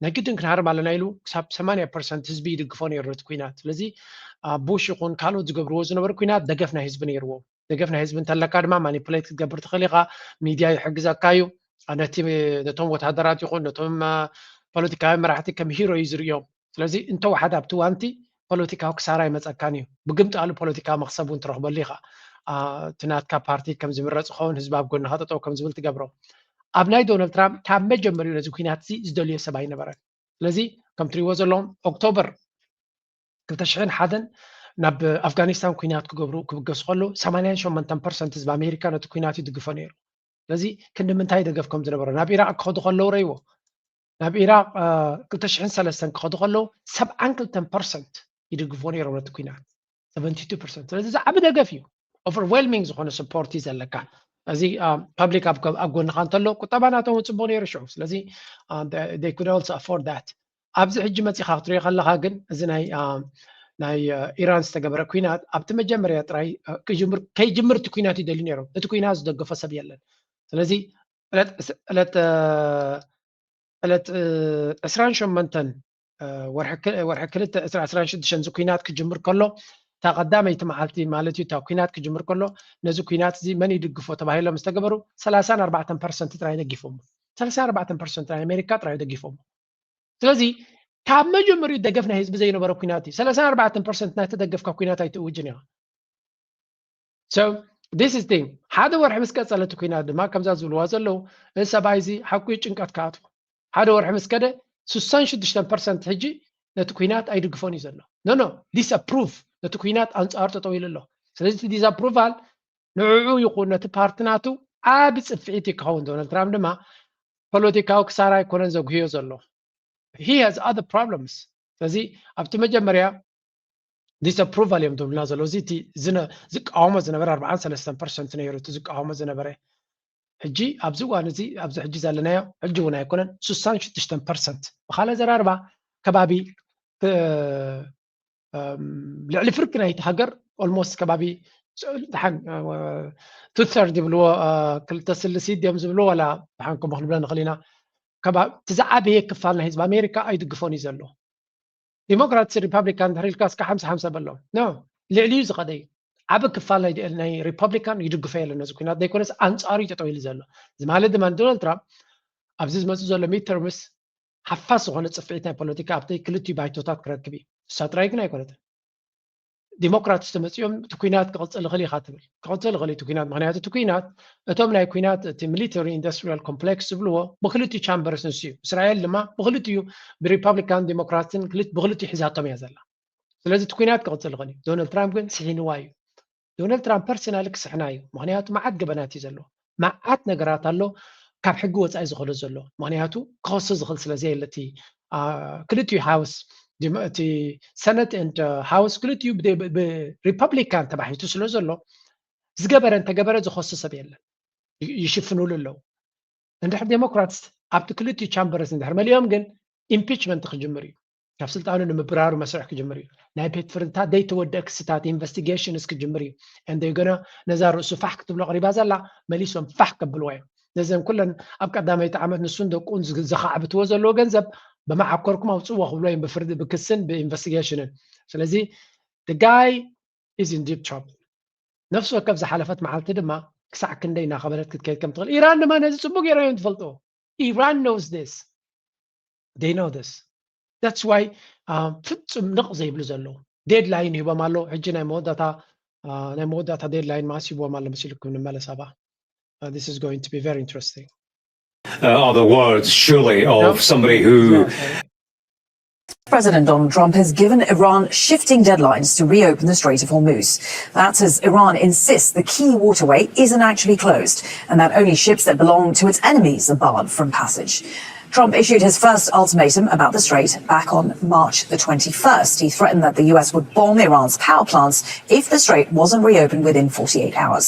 ናይ ግድን ክንሃርም ኣለና ኢሉ ክሳብ ሰማንያ ፐርሰንት ህዝቢ ይድግፎ ነይሩ ነቲ ኩናት። ስለዚ ቡሽ ይኹን ካልኦት ዝገብርዎ ዝነበሩ ኩናት ደገፍ ናይ ህዝቢ ነይርዎም። ደገፍ ናይ ህዝቢ እንተለካ ድማ ማኒፕሌት ክትገብር ትኽእል ኢኻ። ሚድያ ይሕግዘካ እዩ። ነቲ ነቶም ወታደራት ይኹን ነቶም ፖለቲካዊ መራሕቲ ከም ሂሮ እዩ ዝርእዮም። ስለዚ እንተወሓደ ኣብቲ ዋንቲ ፖለቲካዊ ክሳራ ይመፀካን እዩ። ብግምጣሉ ፖለቲካዊ መክሰብ እውን ትረኽበሉ ኢኻ። እቲ ናትካ ፓርቲ ከም ዝምረፅ ክኸውን ህዝቢ ኣብ ጎንኻ ጠጠው ከም ዝብል ትገብሮ። ኣብ ናይ ዶናልድ ትራምፕ ካብ መጀመሪኡ ነዚ ኩናት እዚ ዝደልዮ ሰብ ኣይነበረን። ስለዚ ከም ትሪእዎ ዘለኹም ኦክቶበር ክልተ ሽሕን ሓደን ናብ ኣፍጋኒስታን ኩናት ክገብሩ ክብገሱ ከለዉ ሰማንያን ሸሞንተን ፐርሰንት ህዝቢ ኣሜሪካ ነቲ ኩናት ይድግፎ ነይሩ። ስለዚ ክንዲ ምንታይ ደገፍ ከም ዝነበሮ ናብ ኢራቅ ክኸዱ ከለዉ ረይዎ። ናብ ኢራቅ ክልተ ሽሕን ሰለስተን ክኸዱ ከለዉ ሰብዓን ክልተን ፐርሰንት ይድግፍዎ ነይሮም ነቲ ኩናት። ሰቨንቲ ቱ ፐርሰንት ስለዚ ዝዓቢ ደገፍ እዩ። ኦቨርዌልሚንግ ዝኾነ ስፖርት እዩ ዘለካ። እዚ ፓብሊክ ኣብ ጎንኻ እንተሎ ቁጠባ ናቶም እውን ፅቡቅ ነይሩ ሽዑ። ስለዚ they could also afford that። ኣብዚ ሕጂ መፂኻ ክትሪኦ ከለኻ ግን እዚ ናይ ናይ ኢራን ዝተገበረ ኩናት ኣብቲ መጀመርያ ጥራይ ከይጅምር እቲ ኩናት ይደልዩ ነይሮም። ነቲ ኩናት ዝደገፎ ሰብ የለን። ስለዚ ዕለት ዕለት ዕስራን ሸሞንተን ወርሒ ክልተ ዕስራን ሽዱሽተን እዚ ኩናት ክጅምር ከሎ፣ እታ ቀዳመይቲ መዓልቲ ማለት እዩ፣ እታ ኩናት ክጅምር ከሎ፣ ነዚ ኩናት እዚ መን ይድግፎ ተባሂሎም ዝተገበሩ ሰላሳን ኣርባዕተን ፐርሰንት ጥራይ ደጊፎሞ። ሰላሳን ኣርባዕተን ፐርሰንት ናይ ኣሜሪካ ጥራይ ደጊፎሞ። ስለዚ ካብ መጀመሪኡ ደገፍ ናይ ህዝቢ ዘይነበረ ኩናት እዩ። ሰላሳን ኣርባዕተን ፐርሰንት ናይ ተደገፍካ ኩናት ኣይትእውጅን ኢኻ። So this is thing። ሓደ ወርሒ ምስ ቀጸለ እቲ ኩናት ድማ ከምዛ ዝብልዋ ዘለዉ፣ እዚ ሰብኣይ እዚ ሓቁ ጭንቀት ክኣትዎ። ሓደ ወርሒ ምስ ከደ ስሳን ሽዱሽተን ፐርሰንት ሕጂ ነቲ ኩናት ኣይድግፎን እዩ ዘሎ። No, no, disapprove፣ ነቲ ኩናት ኣንጻር ጠጠው ኢሉ ኣሎ። ስለዚ እቲ disapproval ንዕኡ ይኹን ነቲ ፓርቲ ናቱ ዓቢ ጽፍዒት እዩ ክኸውን። ዶናልድ ትራምፕ ድማ ፖለቲካዊ ክሳራ ኣይኮነን ዘጉህዮ ዘሎ። He has other problems። ስለዚ ኣብቲ መጀመርያ disapproval እዮም ዝብሉና ዘለዉ። እዚ እቲ ዝነ- ዝቃወሞ ዝነበረ ኣርባዓን ሰለስተን ፐርሰንት ነይሩ፣ እቲ ዝቃወሞ ዝነበረ። ሕጂ ኣብዚ እዋን እዚ ኣብዚ ሕጂ ዘለናዮ ሕጂ እውን ኣይኮነን፣ ስሳን ሽዱሽተን ፐርሰንት ብኻልእ ኣዘራርባ ከባቢ እ፣ እም፣ ልዕሊ ፍርቂ ናይቲ ሃገር almost ከባቢ ደሓን ቱ ተርድ ይብልዎ፣ ክልተ ስልሲት ድዮም ዝብልዎ፣ ዋላ ደሓን ከምኡ ክንብሎ ንኽእል ኢና። እቲ ዝዓበየ ክፋል ናይ ህዝቢ ኣሜሪካ ኣይድግፎን እዩ ዘሎ። ዲሞክራትስ ሪፓብሊካን ድሕሪ ኢልካ እስካ ሓምሳ ሓምሳ በሎም። ኖ፣ ልዕሊኡ ዝኸደ እዩ። ዓቢ ክፋል ናይ ሪፓብሊካን ይድግፎ የለን ነዚ ኩናት፣ ዘይኮነስ ኣንጻሩ እዩ ጠጠው ኢሉ ዘሎ። እዚ ማለት ድማ ንዶናልድ ትራምፕ ኣብዚ ዝመጽእ ዘሎ ሚድተርምስ ሓፋስ ዝኾነ ጽፍዒት ናይ ፖለቲካ ኣብቲ ክልቲኡ ባይቶታት ክረክብ እዩ። እሳ ጥራይ ግን ኣይኮነትን። ዲሞክራትስ ተመጺኦም እቲ ኩናት ክቕጽል ይኽእል ኢኻ ትብል። ክቕጽል ይኽእል እዩ እቲ ኩናት፣ ምኽንያቱ እቲ ኩናት እቶም ናይ ኩናት እቲ ሚሊተሪ ኢንዱስትሪያል ኮምፕሌክስ ዝብልዎ ብክልቲኡ ቻምበርስ ንሱ እዩ። እስራኤል ድማ ብክልቲኡ ብሪፓብሊካን ዲሞክራትን ክልት- ብክልቲኡ ሒዛቶም እያ ዘላ። ስለዚ እቲ ኩናት ክቕጽል ይኽእል እዩ። ዶናልድ ትራምፕ ግን ስሒንዋ እዩ። ዶናልድ ትራምፕ ፐርሰናሊ ክስሕና እዩ። ምኽንያቱ መዓት ገበናት እዩ ዘለዎ። መዓት ነገራት ኣሎ ካብ ሕጊ ወፃኢ ዝኸዶ ዘሎ። ምኽንያቱ ክኸሶ ዝኽእል ስለ ዘየለ እቲ ክልቲኡ ሃውስ እቲ ሰነት ኤንድ ሃውስ ክልቲኡ ብሪፐብሊካን ተባሒቱ ስለ ዘሎ ዝገበረ እንተገበረ ዝኸሶ ሰብ የለን። ይሽፍኑሉ ኣለዉ። እንድሕር ዴሞክራትስ ኣብቲ ክልቲኡ ቻምበርስ እንድሕር መሊኦም ግን ኢምፒችመንት ክጅምር እዩ። ካብ ስልጣኑ ንምብራሩ መስርሕ ክጅምር እዩ። ናይ ቤት ፍርድታት ዘይተወደአ ክስታት ኢንቨስቲጌሽንስ ክጅምር እዩ። እንደገና ነዛ ርእሱ ፋሕ ክትብሎ ቀሪባ ዘላ መሊሶም ፋሕ ከብልዋ እዮም። ነዘን ኩለን ኣብ ቀዳመይቲ ዓመት ንሱን ደቁን ዘኻዕብትዎ ዘለዎ ገንዘብ ብመዓኮርኩም ኣውፅዎ ክብሎ እዮም ብፍርዲ ብክስን ብኢንቨስቲጌሽንን። ስለዚ the guy is in deep trouble። ነፍሲ ወከፍ ዝሓለፈት መዓልቲ ድማ ክሳዕ ክንደይ እናኸበደት ክትከይድ ከም ትኽእል ኢራን ድማ ነዚ ፅቡቅ ገይሮም እዮም ትፈልጥዎ። Iran knows this. They know this. That's why ፍጹም ንቕ ዘይብሉ ዘለዉ ዴድላይን ሂቦም ኣለዉ። ሕጂ ናይ መወዳእታ ናይ መወዳእታ ዴድላይን ማስ ሂብዎም ኣሎ መሲልኩም ንመለስ ኣባ። This is going to be very interesting. Uh, are the words surely of somebody who President Donald Trump has given Iran shifting deadlines to reopen the Strait of Hormuz. That's as Iran insists the key waterway isn't actually closed and that only ships that belong to its enemies are barred from passage. Trump issued his first ultimatum about the strait back on March the twenty-first. He threatened that the U S would bomb Iran's power plants if the strait wasn't reopened within forty-eight hours.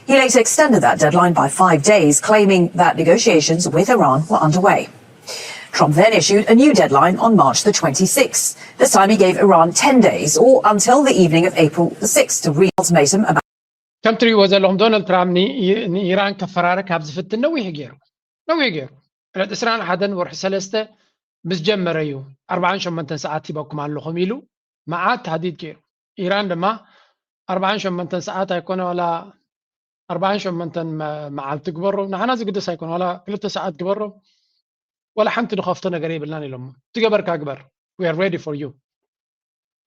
He later extended that deadline by five days, claiming that negotiations with Iran were underway. Trump then issued a new deadline on March the twenty-sixth. This time he gave Iran ten days, or until the evening of April the sixth, to re-ultimatum about ከም ትሪእዎ ዘለኹም ዶናልድ ትራምፕ ንኢራን ከፈራረ ካብ ዝፍትን ነዊሕ ገይሩ ነዊሕ ገይሩ ዕለት ዕስራን ሓደን ወርሒ ሰለስተ ምስ ጀመረ እዩ ኣርባዓን ሸሞንተን ሰዓት ሂበኩም ኣለኹም ኢሉ መዓት ታህዲድ ገይሩ። ኢራን ድማ ኣርባዓን ሸሞንተን ሰዓት ኣይኮነ ዋላ ኣርባዓን ሸሞንተን መዓልቲ ግበሮ ንዓና ዝግደስ ኣይኮነ ዋላ ክልተ ሰዓት ግበሮ ዋላ ሓንቲ ንኸፍቶ ነገር የብልናን ኢሎሞ። ትገበርካ ግበር we are ready for you።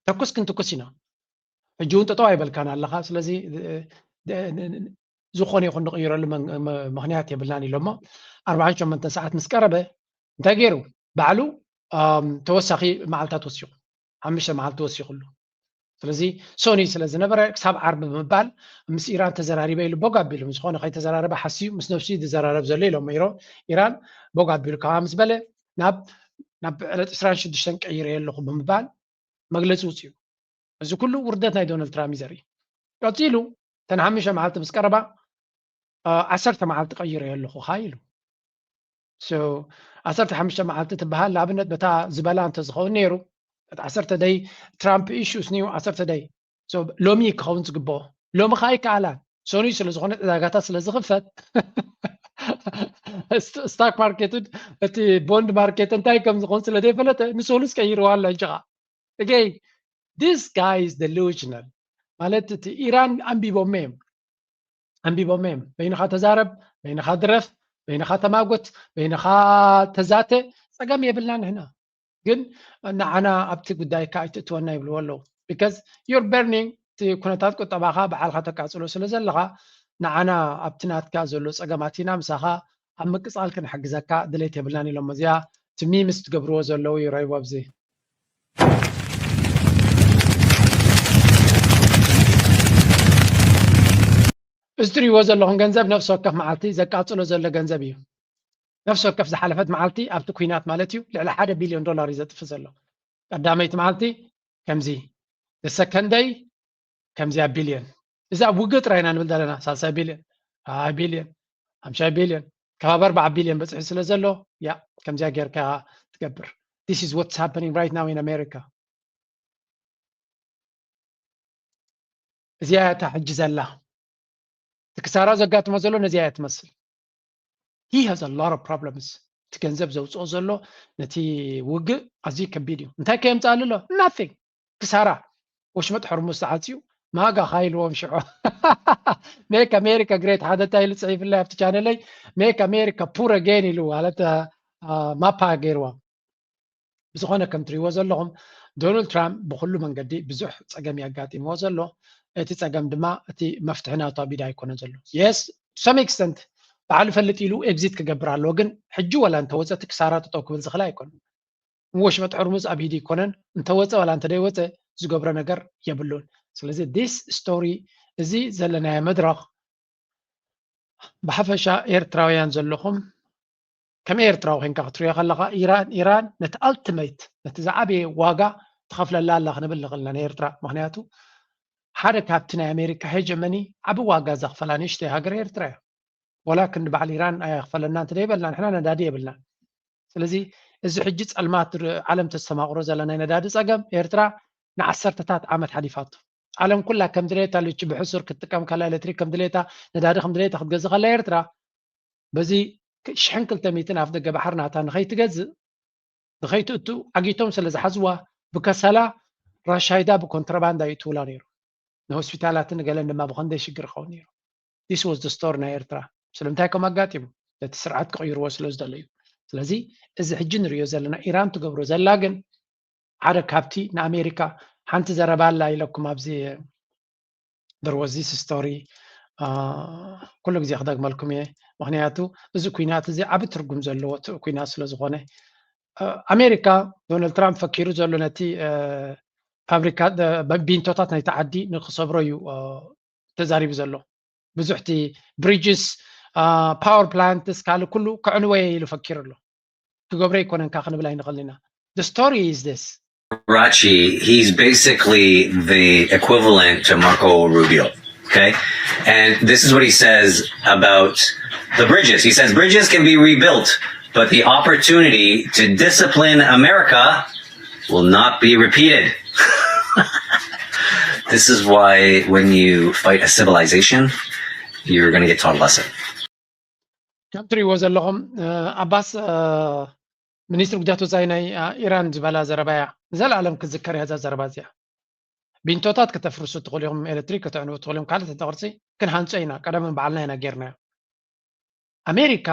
ተኩስ ክንትኩስ ኢና። ሕጂ እውን ጠጠው ኣይበልካን ኣለኻ። ስለዚ ዝኾነ ይኹን ንቕይረሉ ምኽንያት የብልናን ኢሎሞ። ኣርባዓን ሸሞንተን ሰዓት ምስ ቀረበ እንታይ ገይሩ? ባዕሉ ተወሳኺ መዓልታት ወሲኹ ሓሙሽተ መዓልቲ ወሲኹሉ። ስለዚ ሶኒ ስለ ዝነበረ ክሳብ ዓርቢ ብምባል ምስ ኢራን ተዘራሪበ ኢሉ ቦግ ኣቢሉ። ዝኾነ ከይተዘራረበ ሓስዩ ምስ ነብሱ ዝዘራረብ ዘሎ ኢሎም ኢሮ ኢራን ቦግ ኣቢሉ ከማ ምስ በለ ናብ ናብ ዕለት ዕስራን ሽዱሽተን ቀይረ ኣለኹ ብምባል መግለፂ ውፅኡ። እዚ ኩሉ ውርደት ናይ ዶናልድ ትራምፕ እዩ ዘርኢ። ቀፂሉ እተን ሓሙሽተ መዓልቲ ምስ ቀረባ ዓሰርተ መዓልቲ ቀይረ ኣለኹ ካ ኢሉ። ዓሰርተ ሓሙሽተ መዓልቲ ትበሃል ንኣብነት በታ ዝበላ እንተዝኸውን ነይሩ ዓሰርተ ደይ ትራምፕ ኢሹስ ኒው ዓሰርተ ደይ ሎሚ ክኸውን ዝግብኦ ሎሚ ከዓ ይከኣላን ሰኑይ ስለ ዝኾነ ዕዳጋታት ስለ ዝኽፈት ስታክ ማርኬትን እቲ ቦንድ ማርኬት እንታይ ከም ዝኾን ስለ ዘይፈለጠ ንስሉስ ቀይርዋ ኣሎ እንጂ ከዓ okay this guy is delusional ማለት እቲ ኢራን ኣንቢቦም እዮም ኣንቢቦም እዮም በይንኻ ተዛረብ በይንኻ ድረፍ በይንኻ ተማጎት በይንኻ ተዛተ ፀገም የብልና ንሕና ግን ንዓና ኣብቲ ጉዳይካ ኣይትእትወና ይብልዎ ኣለዉ because you're burning እቲ ኩነታት ቁጠባኻ በዓልካ ተቃፅሎ ስለ ዘለኻ ንዓና ኣብቲ ናትካ ዘሎ ፀገማት ኢና ምሳኻ ኣብ ምቅፃል ክንሕግዘካ ድሌት የብልናን ኢሎም እዚኣ እቲ ሚምስ ትገብርዎ ዘለዉ ይረይዎ ኣብዚ እዚ ትሪእዎ ዘለኹም ገንዘብ ነፍሲ ወከፍ መዓልቲ ዘቃፅሎ ዘሎ ገንዘብ እዩ ነፍሲ ወከፍ ዝሓለፈት መዓልቲ ኣብቲ ኩናት ማለት እዩ ልዕሊ ሓደ ቢልዮን ዶላር እዩ ዘጥፍ ዘሎ ቀዳመይቲ መዓልቲ ከምዚ the second day ከምዚኣ ቢልዮን እዚ ኣብ ውግእ ጥራይ ኢና ንብል ዘለና ሳልሳይ ቢልዮን ራብዓይ ቢልዮን ሓምሻይ ቢልዮን ከባቢ ኣርባዓ ቢልዮን በፅሑ ስለ ዘሎ ያ ከምዚኣ ጌርካ ትገብር this is what's happening right now in America እዚኣ እታ ሕጂ ዘላ እቲ ክሳራ ዘጋጥሞ ዘሎ ነዚኣ እያ ትመስል he has a lot of problems እቲ ገንዘብ ዘውፅኦ ዘሎ ነቲ ውግእ ኣዝዩ ከቢድ እዩ እንታይ ከየምፅኣሉ ኣሎ nothing ክሳራ ወሽመጥ ሕርሙዝ ተዓፅዩ ማጋ ካይልዎም ሽዑ make America great ሓደ እንታይ ኢሉ ፅሒፍለይ ኣብቲ ቻነለይ make America poor again ኢሉ ማለት ማፓ ገይርዎም ብዝኾነ ከም ትሪእዎ ዘለኹም ዶናልድ ትራምፕ ብኩሉ መንገዲ ብዙሕ ፀገም የጋጢምዎ ዘሎ እቲ ፀገም ድማ እቲ መፍትሒ ናቱ ኣብ ኢድ ኣይኮነ ዘሎ yes to some extent ባዕሉ ፈልጥ ኢሉ exit ክገብር ኣለዎ ግን ሕጂ ወላ እንተወፀ እቲ ክሳራ ጠጠው ክብል ዝኽእል ኣይኮነን ወሽመጥ ሕርሙዝ ኣብ ኢድ ኣይኮነን እንተወፀ ወላ እንተደይወፀ ዝገብሮ ነገር የብሉን ስለዚ this story እዚ ዘለናዮ መድረኽ ብሓፈሻ ኤርትራውያን ዘለኹም ከም ኤርትራዊ ኮንካ ክትሪኦ ከለካ ኢራን ኢራን ነቲ ultimate ነቲ ዝዓበየ ዋጋ ትኸፍለላ ኣላ ክንብል ንኽእል ኢና ንኤርትራ ምክንያቱ ሓደ ካብቲ ናይ ኣሜሪካ ሄጀመኒ ዓቢ ዋጋ ዘኽፈላ ንእሽተይ ሃገር ኤርትራ እያ ወላ ክንዲ በዓል ኢራን ኣየኽፈለና እንተ ደይበልና ንሕና ነዳዲ የብልናን ስለዚ እዚ ሕጂ ጸልማት ዓለም ተስተማቕሮ ዘላ ናይ ነዳዲ ጸገም ኤርትራ ንዓሰርተታት ዓመት ሓሊፋቶ ዓለም ኩላ ከም ድሌታ ልቺ ብሕሱር ክትጥቀም ከላ ኤሌክትሪክ ከም ድሌታ ነዳዲ ከም ድሌታ ክትገዝእ ከላ ኤርትራ በዚ ሽሕን ክልተ ሚእትን ኣፍ ደገ ባሕር ናታ ንኸይትገዝእ ንኸይትእቱ ዓጊቶም ስለ ዝሓዝዋ ብከሰላ ራሻይዳ ብኮንትራባንዳ ይእትውላ ነይሩ ንሆስፒታላትን ገለን ድማ ብኸንደይ ሽግር ይኸውን ነይሩ this was the story ናይ ኤርትራ ስለምንታይ ከም ኣጋጢሙ ነቲ ስርዓት ክቕይርዎ ስለ ዝደለዩ ስለዚ እዚ ሕጂ ንሪኦ ዘለና ኢራን ትገብሮ ዘላ ግን ሓደ ካብቲ ንኣሜሪካ ሓንቲ ዘረባ ኣላ ኢለኩም ኣብዚ there was this story ኩሉ ግዜ ክደግመልኩም እየ ምክንያቱ እዚ ኩናት እዚ ዓቢ ትርጉም ዘለዎ ኩናት ስለ ዝኾነ ኣሜሪካ ዶናልድ ትራምፕ ፈኪሩ ዘሎ ነቲ ፋብሪካ ቢንቶታት ናይቲ ዓዲ ንክሰብሮ እዩ ተዛሪቡ ዘሎ ብዙሕቲ bridges power plants ካልእ ኩሉ ከዕንወየ ኢሉ ፈኪሩ ኣሎ ክገብሮ ኣይኮነን ካ ክንብል ኣይንኽእል ኢና the story is this Rachi, he's basically the equivalent to Marco Rubio. Okay. And this is what he says about the bridges. He says bridges can be rebuilt, but the opportunity to discipline America will not be repeated. This is why when you fight a civilization, you're going to get taught a lesson. ከም ትሪእዎ ዘለኹም ኣባስ ሚኒስትሪ ጉዳያት ወፃኢ ናይ ኢራን ዝበላ ዘረባ እያ ንዘለኣለም ክዝከር እያ እዛ ዘረባ እዚኣ ቢንቶታት ከተፍርሱ ትኽእሉ ኢኹም ኤሌክትሪክ ከተዕንቡ ትኽእሉ ኢኹም ካልእ ተንተቕርፂ ክንሃንፆ ኢና ቀደምን በዓልና ኢና ጌርናዮ ኣሜሪካ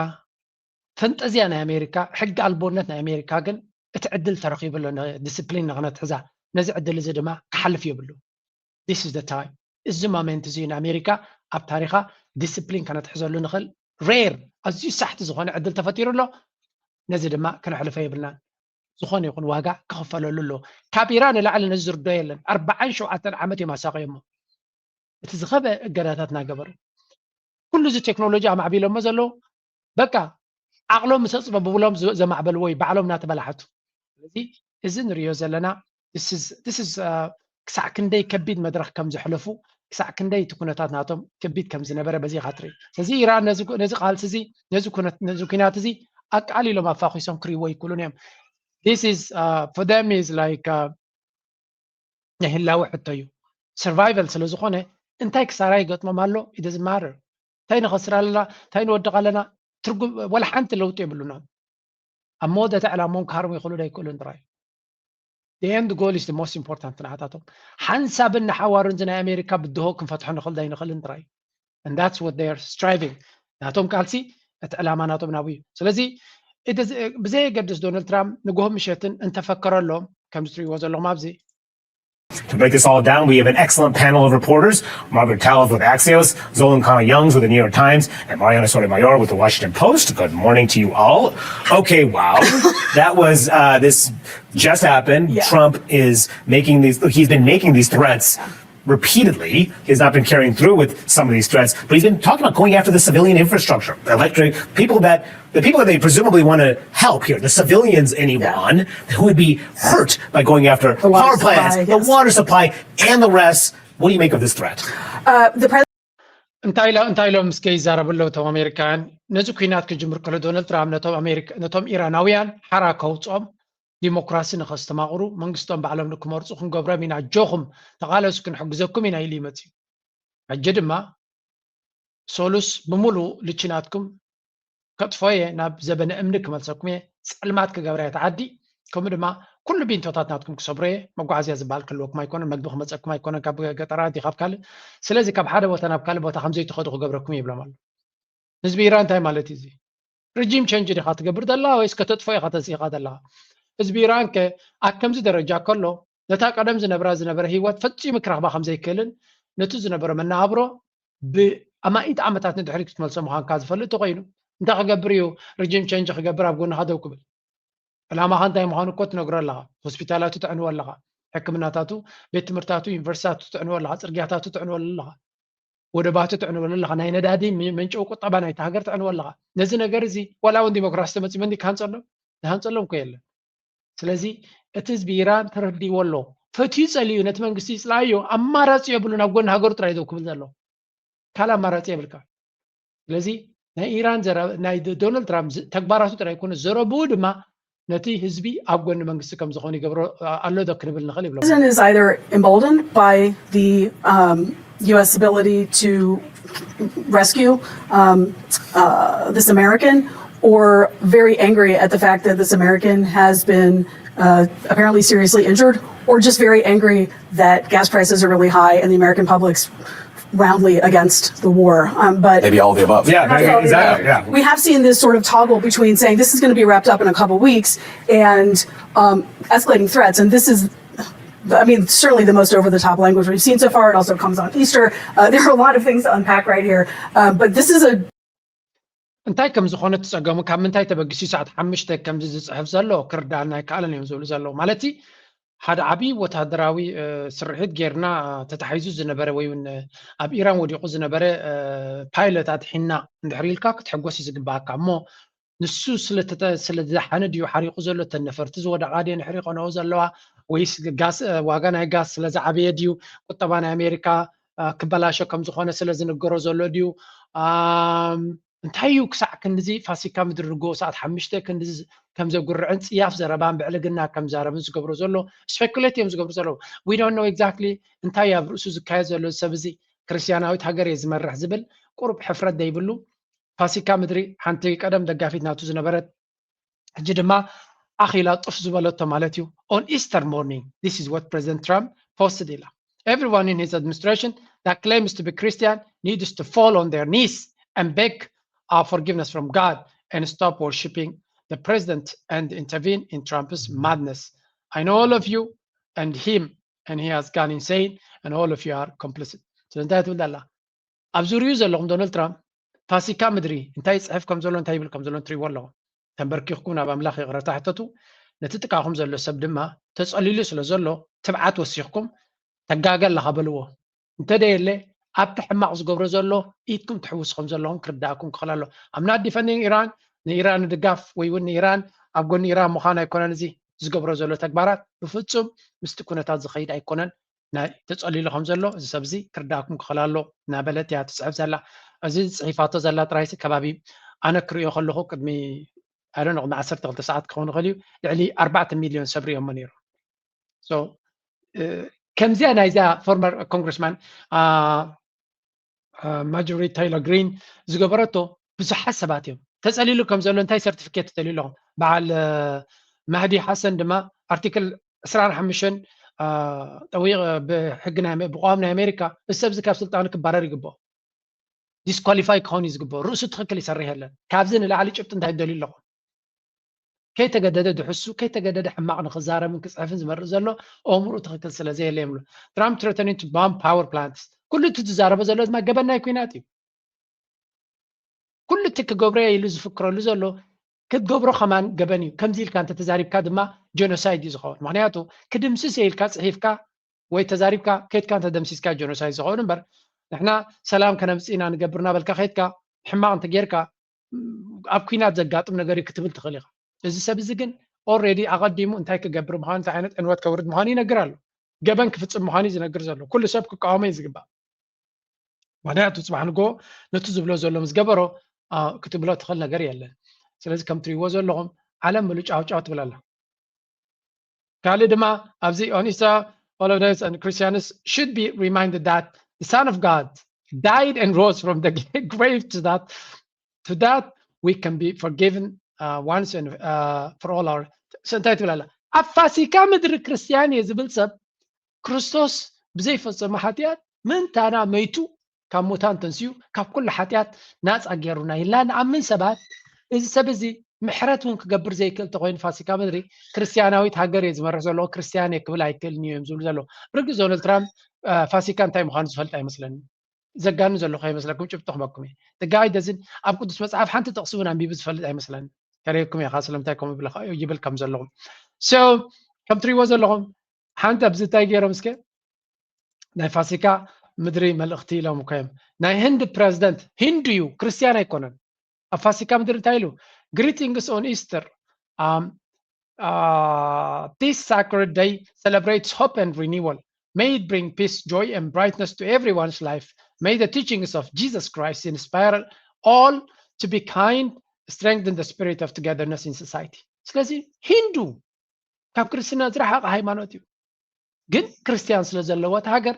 ፈንጠዝያ ናይ ኣሜሪካ ሕጊ ኣልቦነት ናይ ኣሜሪካ ግን እቲ ዕድል ተረኺቡ ኣሎ ዲስፕሊን ንክነትሕዛ ነዚ ዕድል እዚ ድማ ክሓልፍ የብሉ this is the time እዚ ሞመንት እዚ ንኣሜሪካ ኣብ ታሪኻ ዲስፕሊን ከነትሕዘሉ ንኽእል rare ኣዝዩ ሳሕቲ ዝኾነ ዕድል ተፈጢሩ ኣሎ ነዚ ድማ ከነሕልፎ የብልናን ዝኾነ ይኹን ዋጋ ክኽፈለሉ ኣሎ ካብ ኢራን ንላዕሊ ነዚ ዝርዶ የለን ኣርባዓን ሸውዓተን ዓመት እዮም ኣሳቀዮሞ እቲ ዝኸበ እገዳታት እናገበሩ ኩሉ እዚ ቴክኖሎጂ ኣማዕቢሎሞ ዘለዉ በቃ ዓቕሎም ምስ ኣፅበብብሎም ዘማዕበልዎ እዩ ባዕሎም እናተበላሓቱ ስለዚ እዚ ንሪኦ ዘለና ክሳዕ ክንደይ ከቢድ መድረክ ከም ዘሕለፉ ክሳዕ ክንደይ እቲ ኩነታት ናቶም ከቢድ ከም ዝነበረ በዚ ኢኻ ትርኢ ስለዚ ኢራን ነዚ ቃልሲ እዚ ነዚ ኩናት እዚ ኣቃሊሎም ኣፋኺሶም ክሪእዎ ይክእሉን እዮም this is uh, for them is like uh, ናይ ህላወ ሕቶ እዩ። Survival ስለ ዝኾነ እንታይ ክሳራ ይገጥሞም ኣሎ? It doesn't matter። እንታይ ንኸስር ኣለና? እንታይ ንወድቕ ኣለና? ትርጉም ወላ ሓንቲ ለውጢ የብሉና። ኣብ መወዳእታ ዕላሞም ክሃርሙ ይኽእሉ ዶ ኣይክእሉን ጥራይ። The end goal is the most important ንዓታቶም። ሓንሳብን ንሓዋሩን እዚ ናይ ኣሜሪካ ብድሆ ክንፈትሖ ንኽእል ዶ ኣይንኽእልን ጥራይ። And that's what they are striving። ናቶም ቃልሲ እቲ ዕላማ ናቶም ናብኡ እዩ። ስለዚ ብዘየገድስ ዶናልድ ትራምፕ ንግሆ ምሸትን እንተፈከረሎም ከምዚ ትሪእዎ ዘለኹም ኣብዚ To break this all down, we have an excellent panel of reporters. Margaret Tallov with Axios, Zolan Khan-Youngs with the New York Times, and Mariana Sotomayor with the Washington Post. Good morning to you all. Okay, wow. That was, uh, this just happened. Yeah. Trump is making these, he's been making these threats repeatedly. He's not been carrying through with some of these threats, but he's been talking about going after the civilian infrastructure, electric, people that the people that they presumably want to help here, the civilians in Iran who would be hurt by going after the power plants, supply, the water supply, and the rest. What do you make of this threat? Uh, the president. እንታይ ኢሎም እንታይ ኢሎም እስከ ይዛረቡ ኣለዉ እቶም ኣሜሪካውያን? ነዚ ኩናት ክጅምር ከሎ ዶናልድ ትራምፕ ነቶም ኣሜሪካ ነቶም ኢራናውያን ሓራ ከውፅኦም ዲሞክራሲ ንኸስተማቕሩ መንግስቶም ባዕሎም ንክመርፁ ክንገብሮም ኢና፣ ኣጆኹም ተቓለሱ ክንሕግዘኩም ኢና ኢሉ ይመፅእ እዩ። ሕጂ ድማ ሶሉስ ብምሉኡ ልቺ ናትኩም ከጥፎ እየ፣ ናብ ዘበነ እምኒ ክመልሰኩም እየ፣ ፀልማት ክገብራ እየ ተዓዲ፣ ከምኡ ድማ ኩሉ ቢንቶታት ናትኩም ክሰብሮ እየ። መጓዓዝያ ዝበሃል ክህልወኩም ኣይኮነን፣ መግቢ ክመፀኩም ኣይኮነን ካብ ገጠራት ዲ ካብ ካልእ። ስለዚ ካብ ሓደ ቦታ ናብ ካልእ ቦታ ከምዘይትኸዱ ክገብረኩም እየ ይብሎም ኣሎ። ህዝቢ ኢራን እንታይ ማለት እዩ እዚ? ሪጂም ቸንጅ ዲኻ ትገብር ዘላ ወይስ ከተጥፎ ኢኻ ተንሲእኻ ዘለኻ? ህዝቢ ኢራን ከ ኣብ ከምዚ ደረጃ ከሎ ነታ ቀደም ዝነብራ ዝነበረ ህይወት ፈጺሙ ክረኽባ ከም ዘይክእልን ነቲ ዝነበሮ መነባብሮ ብኣማኢት ዓመታት ንድሕሪት ክትመልሶ ምዃንካ ዝፈልጥ ተኮይኑ እንታይ ክገብር እዩ? ሪጂም ቸንጅ ክገብር ኣብ ጎንኻ ደው ክብል። ዕላማኻ እንታይ ምዃኑ እኮ ትነግሮ ኣለኻ። ሆስፒታላቱ ተዕንዎ ኣለኻ። ሕክምናታቱ፣ ቤት ትምህርታቱ፣ ዩኒቨርሲቲታቱ ተዕንዎ ኣለኻ። ፅርግያታቱ ተዕንዎ ኣለኻ። ወደባቱ ተዕንወሉ ኣለኻ። ናይ ነዳዲ መንጨዊ ቁጠባ ናይቲ ሃገር ተዕንዎ ኣለኻ። ነዚ ነገር እዚ ዋላ እውን ዲሞክራሲ ተመፅእ መን ክሃንፀሎም? ዝሃንፀሎም እኮ የለን። ስለዚ እቲ ህዝቢ ኢራን ተረዲዎ ኣሎ። ፈትዩ ፀሊኡ ነቲ መንግስቲ ይፅላእዮ ኣማራፂ የብሉን። ኣብ ጎኒ ሃገሩ ጥራይ ደው ክብል ዘሎ ካልእ ኣማራፂ የብልካ። ስለዚ ናይ ኢራን ናይ ዶናልድ ትራምፕ ተግባራቱ ጥራይ ይኮነ ዘረብኡ ድማ ነቲ ህዝቢ ኣብ ጎኒ መንግስቲ ከም ዝኾነ ይገብሮ ኣሎ ዶ ክንብል ንኽእል ይብሎ። President is either emboldened by the um, U S ability to rescue um, uh, this American or very angry at the fact that this American has been uh, apparently seriously injured or just very angry that gas prices are really high and the American public's roundly against the war. Um, but maybe all of the above. Yeah, exactly. Yeah. We have seen this sort of toggle between saying this is going to be wrapped up in a couple weeks and um, escalating threats. And this is, I mean, certainly the most over the top language we've seen so far. It also comes on Easter. Uh, there are a lot of things to unpack right here. Uh, but this is a እንታይ ከም ዝኾነ እቲ ጸገሙ ካብ ምንታይ ተበጊሱ ሰዓት ሓሙሽተ ከምዚ ዝጽሕፍ ዘሎ ክርዳኣና ኣይከኣለን እዮም ዝብሉ ዘለዉ። ማለት ሓደ ዓብዪ ወታደራዊ ስርሒት ጌርና ተታሒዙ ዝነበረ ወይ እውን ኣብ ኢራን ወዲቑ ዝነበረ ፓይለት ኣድሒና እንድሕር ኢልካ ክትሕጎስ እዩ ዝግባኣካ። እሞ ንሱ ስለዝደሓነ ድዩ ሓሪቑ ዘሎ? እተን ነፈርቲ ዝወደቓ ድየን ኣሕሪቐንኦ ዘለዋ? ወይስ ጋስ ዋጋ ናይ ጋስ ስለዝዓበየ ድዩ? ቁጠባ ናይ ኣሜሪካ ክበላሾ ከም ዝኾነ ስለ ዝንገሮ ዘሎ ድዩ? እንታይ እዩ ክሳዕ ክንድዚ ፋሲካ ምድሪ ንግሆ ሰዓት ሓሙሽተ ክንድዚ ከም ዘጉርዕን ጽያፍ ዘረባን ብዕልግና ከም ዛረብን ዝገብሮ ዘሎ ስፔኩሌት እዮም ዝገብሩ ዘለዉ። We don't know exactly እንታይ ኣብ ርእሱ ዝካየድ ዘሎ ሰብ እዚ ክርስትያናዊት ሃገር እየ ዝመርሕ ዝብል ቁሩብ ሕፍረት ዘይብሉ ፋሲካ ምድሪ ሓንቲ ቀደም ደጋፊት ናቱ ዝነበረት ሕጂ ድማ ኣኺላ ጡፍ ዝበለቶ ማለት እዩ። On Easter morning, this is what President Trump posted ኢላ። Everyone in his administration that claims to be Christian needs to fall on their knees and beg uh, forgiveness from God and stop worshiping the president and intervene in Trump's madness. I know all of you and him, and he has gone insane, and all of you are complicit. ስለዚ እንታይ ትብል ኣላ? ኣብ ዙሪኡ ዘለኹም ዶናልድ ትራምፕ ፋሲካ ምድሪ እንታይ ይፅሕፍ ከም ዘሎ እንታይ ይብል ከም ዘሎ ትሪእዎ ኣለኹም። ተንበርኪኽኩም ናብ ኣምላኽ ይቕረታ ሕተቱ። ነቲ ጥቃኹም ዘሎ ሰብ ድማ ተጸሊሉ ስለ ዘሎ ትብዓት ወሲኽኩም ተጋገ ኣለኻ በልዎ። እንተደየለ ኣብቲ ሕማቕ ዝገብሮ ዘሎ ኢድኩም ትሕውሱ ከም ዘለኹም ክርዳእኩም ክኽእል ኣሎ። I'm not defending Iran። ንኢራን ንድጋፍ ወይ እውን ንኢራን ኣብ ጎኒ ኢራን ምዃን ኣይኮነን። እዚ ዝገብሮ ዘሎ ተግባራት ብፍጹም ምስቲ ኩነታት ዝኸይድ ኣይኮነን። ናይ ተጸሊሉ ከም ዘሎ እዚ ሰብ እዚ ክርዳእኩም ክኽእል ኣሎ እናበለት እያ ትጽሕፍ ዘላ። እዚ ጽሒፋቶ ዘላ ጥራይሲ ከባቢ ኣነ ክርእዮ ከለኹ ቅድሚ ኣይ ዶንት ኖ ቅድሚ ዓሰርተ ክልተ ሰዓት ክኸውን ይኽእል እዩ ልዕሊ ኣርባዕተ ሚልዮን ሰብ ርእዮሞ ነይሩ። So ከምዚኣ ናይዚኣ former congressman Marjorie Taylor Greene ዝገበረቶ ብዙሓት ሰባት እዮም። ተፀሊሉ ከም ዘሎ እንታይ certificate ትደልዩ ኣለኹም? በዓል ማህዲ ሓሰን ድማ ኣርቲክል ዕስራን ሓሙሽተን ጠዊቕ ብሕጊ ብቋም ናይ ኣሜሪካ እዚ ሰብዚ ካብ ስልጣኑ ክባረር ይግብኦ። ዲስኳሊፋይ ክኸውን እዩ ዝግብኦ። ርእሱ ትኽክል ይሰርሕ የለን። ካብዚ ንላዕሊ ጭብጢ እንታይ ትደልዩ ኣለኹም? ከይተገደደ ድሕሱ ከይተገደደ ሕማቕ ንክዛረብን ክፅሕፍን ዝመርእ ዘሎ ኣእምርኡ ትኽክል ስለ ዘየለ እዮም። ትራምፕ threatening to bomb power plants ኩሉ እቲ ዝዛረቦ ዘሎ ድማ ገበን ናይ ኩናት እዩ። ኩሉ እቲ ክገብሮ ኢሉ ዝፍክረሉ ዘሎ ክትገብሮ ከማን ገበን እዩ። ከምዚ ኢልካ እንተተዛሪብካ ድማ ጀኖሳይድ እዩ ዝኸውን። ምክንያቱ ክድምስስ እየ ኢልካ ፅሒፍካ ወይ ተዛሪብካ ከይድካ እንተደምሲስካ ጀኖሳይድ ዝኸውን እምበር ንሕና ሰላም ከነምፅእ ኢና ንገብር እናበልካ ከይድካ ሕማቕ እንተጌርካ ኣብ ኩናት ዘጋጥም ነገር እዩ ክትብል ትኽእል ኢኻ። እዚ ሰብ እዚ ግን already ኣቐዲሙ እንታይ ክገብር ምዃኑ እንታይ ዓይነት ዕንወት ከውርድ ምዃኑ ይነግር ኣሎ። ገበን ክፍፅም ምዃኑ እዩ ዝነግር ዘሎ። ኩሉ ሰብ ክቃወሞ እዩ ዝግባእ። ምክንያቱ ፅባሕ ንጎ ነቲ ዝብሎ ዘሎ ምስ ገበሮ ክትብሎ ትኽእል ነገር የለን። ስለዚ ከም ትሪእዎ ዘለኹም ዓለም ምሉ ጫውጫው ትብል ኣላ። ካልእ ድማ ኣብዚ on Easter all of us and Christians should be reminded that the Son of God died and rose from the grave to that to that we can be forgiven uh, once and uh, for all our እንታይ ትብል ኣላ? ኣብ ፋሲካ ምድሪ ክርስትያን እየ ዝብል ሰብ ክርስቶስ ብዘይፈጸሞ ሓጢኣት ምእንታና መይቱ ካብ ሙታን ተንስኡ ካብ ኩሉ ሓጢኣት ናፃ ገይሩና ኢልና ንኣምን ሰባት እዚ ሰብ እዚ ምሕረት እውን ክገብር ዘይክእል ተኮይኑ ፋሲካ ምድሪ ክርስትያናዊት ሃገር እየ ዝመርሕ ዘለኹ ክርስትያን እየ ክብል ኣይክእልን እዩ እዮም ዝብሉ ዘለዉ። ርግእ ዶናልድ ትራምፕ ፋሲካ እንታይ ምዃኑ ዝፈልጥ ኣይመስለኒ። ዘጋኑ ዘለኹ ኣይመስለኩም። ጭብጢ ክበኩም እየ። ተጋይ ደዝን ኣብ ቅዱስ መፅሓፍ ሓንቲ ጥቕሲ እውን ኣንቢቡ ዝፈልጥ ኣይመስለኒ። ከርእየኩም እየ ከዓ ስለምንታይ ከምኡ ይብል ከም ዘለኹም። So ከም ትሪእዎ ዘለኹም ሓንቲ ኣብዚ እንታይ ገይሮም እስከ ናይ ፋሲካ ምድሪ መልእኽቲ ኢሎም እኮ እዮም። ናይ ህንድ ፕረዚደንት ሂንዱ እዩ፣ ክርስትያን ኣይኮነን። ኣብ ፋሲካ ምድሪ እንታይ ኢሉ? Greetings on Easter. Um, uh, this sacred day celebrates hope and renewal. May it bring peace, joy, and brightness to everyone's life. May the teachings of Jesus Christ inspire all to be kind, strengthen the spirit of togetherness in society. ስለዚ ሂንዱ ካብ ክርስትና ዝረሓቐ ሃይማኖት እዩ። ግን ክርስትያን ስለ ዘለዎ እቲ ሃገር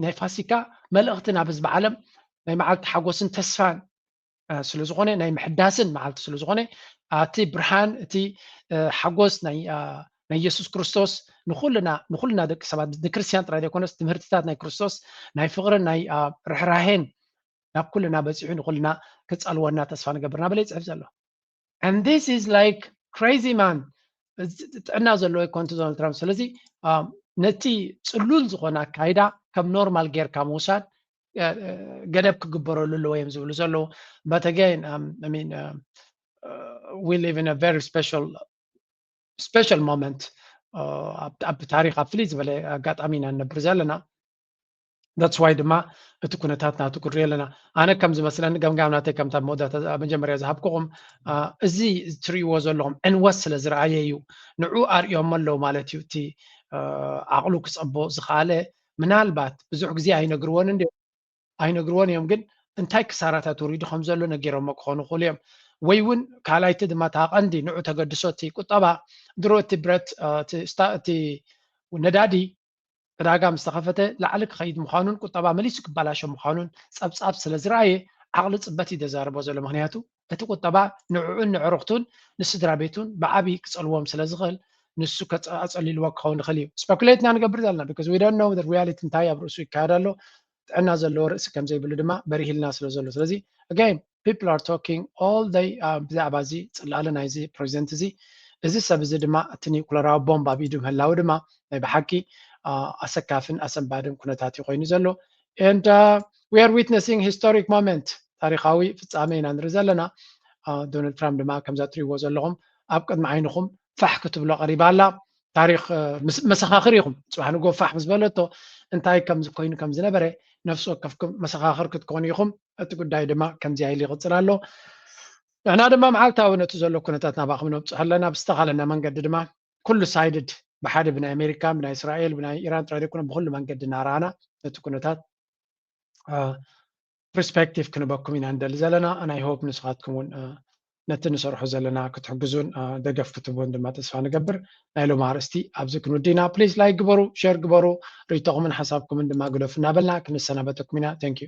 ናይ ፋሲካ መልእኽቲ ናብ ህዝቢ ዓለም ናይ መዓልቲ ሓጎስን ተስፋን ስለ ዝኾነ ናይ ምሕዳስን መዓልቲ ስለ ዝኾነ እቲ ብርሃን እቲ ሓጎስ ናይ የሱስ ክርስቶስ ንኩልና ንኩልና ደቂ ሰባት ንክርስትያን ጥራይ ዘይኮነስ ትምህርትታት ናይ ክርስቶስ ናይ ፍቕርን ናይ ርሕራሄን ናብ ኩልና በፂሑ ንኩልና ክፀልወና ተስፋ ንገብር እናበለ ይፅሕፍ ዘሎ። And this is like crazy man ጥዕና ዘለዎ ኣይኮን ዶናልድ ትራምፕ። ስለዚ ነቲ ፅሉል ዝኾነ ኣካይዳ ከም ኖርማል ጌርካ ምውሳድ ገደብ ክግበረሉ ኣለዎ እዮም ዝብሉ ዘለዉ። But again, I mean, we live in a very special special moment ኣብ ታሪክ ኣብ ፍልይ ዝበለ ኣጋጣሚ ኢና ንነብር ዘለና። That's why ድማ እቲ ኩነታት ናቱ ክርኢ ኣለና። ኣነ ከም ዝመስለኒ ገምጋም ናተይ ከምታ መወዳእታ መጀመርያ ዝሃብኩኹም እዚ ትርእይዎ ዘለኹም ዕንወት ስለ ዝረኣየ እዩ። ንዑ ኣርእዮሞ ኣለዉ ማለት እዩ። እቲ ዓቕሉ ክጸቦ ዝኸኣለ ምናልባት ብዙሕ ግዜ ኣይነግርዎን እንዲ ኣይነግርዎን እዮም፣ ግን እንታይ ክሳራታት ወሪዱ ከም ዘሎ ነጊሮሞ ክኾኑ ይኽእሉ እዮም። ወይ እውን ካልኣይቲ ድማ እታ ቀንዲ ንዑ ተገድሶ እቲ ቁጠባ ድሮ እቲ ብረት እቲ ነዳዲ ዕዳጋ ምስ ተኸፈተ ላዕሊ ክኸይድ ምዃኑን ቁጠባ መሊሱ ክበላሾ ምዃኑን ጸብጻብ ስለ ዝረኣየ ዓቕሊ ጽበት እዩ ዘዛርቦ ዘሎ። ምኽንያቱ እቲ ቁጠባ ንዕኡን ንዕሩኽቱን ንስድራ ቤቱን ብዓቢ ክጸልዎም ስለ ዝኽእል ንሱ ኣጸሊልዎ ክኸውን ይኽእል እዩ። ስፐኩሌት ኢና ንገብር ዘለና because we don't know the reality እንታይ ኣብ ርእሱ ይካየድ ኣሎ። ጥዕና ዘለዎ ርእሲ ከም ዘይብሉ ድማ በሪሂልና ስለ ዘሎ ስለዚ again people are talking all day ብዛዕባ እዚ ጽላለ ናይዚ ፕሬዚደንት እዚ እዚ ሰብ እዚ ድማ እቲ ኒኩለራዊ ቦምብ ኣብ ኢዱ ምህላው ድማ ናይ ብሓቂ ኣሰካፍን ኣሰንባድን ኩነታት እዩ ኮይኑ ዘሎ and we are witnessing historic moment ታሪካዊ ፍጻሜ ኢና ንርኢ ዘለና። ዶናልድ ትራምፕ ድማ ከምዛ ትሪእዎ ዘለኹም ኣብ ቅድሚ ዓይንኹም ፋሕ ክትብሎ ቀሪባ ኣላ። ታሪክ መሰኻኽር ኢኹም። ፅባሕ ንጎ ፋሕ ምስ በለቶ እንታይ ከም ኮይኑ ከም ዝነበረ ነፍሲ ወከፍኩም መሰኻኽር ክትኮኑ ኢኹም። እቲ ጉዳይ ድማ ከምዚ ኢሉ ይቕፅል ኣሎ። ንሕና ድማ መዓልታዊ ነቲ ዘሎ ኩነታት ናባኹም ነብፅሖ ኣለና። ብዝተኻለና መንገዲ ድማ ኩሉ ሳይድድ ብሓደ ብናይ ኣሜሪካ ብናይ እስራኤል ብናይ ኢራን ጥራይ ዘይኮነ ብኩሉ መንገዲ እናረኣና ነቲ ኩነታት ፕርስፔክቲቭ ክንበኩም ኢና ንደሊ ዘለና። ናይ ሆፕ ንስኻትኩም እውን ነቲ ንሰርሖ ዘለና ክትሕግዙን ደገፍ ክትህቡን ድማ ተስፋ ንገብር። ናይ ሎም ኣርእስቲ ኣብዚ ክንውዲና። ፕሊስ ላይክ ግበሩ፣ ሸር ግበሩ፣ ርእይቶኹምን ሓሳብኩምን ድማ ግደፉ እናበልና ክንሰናበተኩም ኢና። Thank you።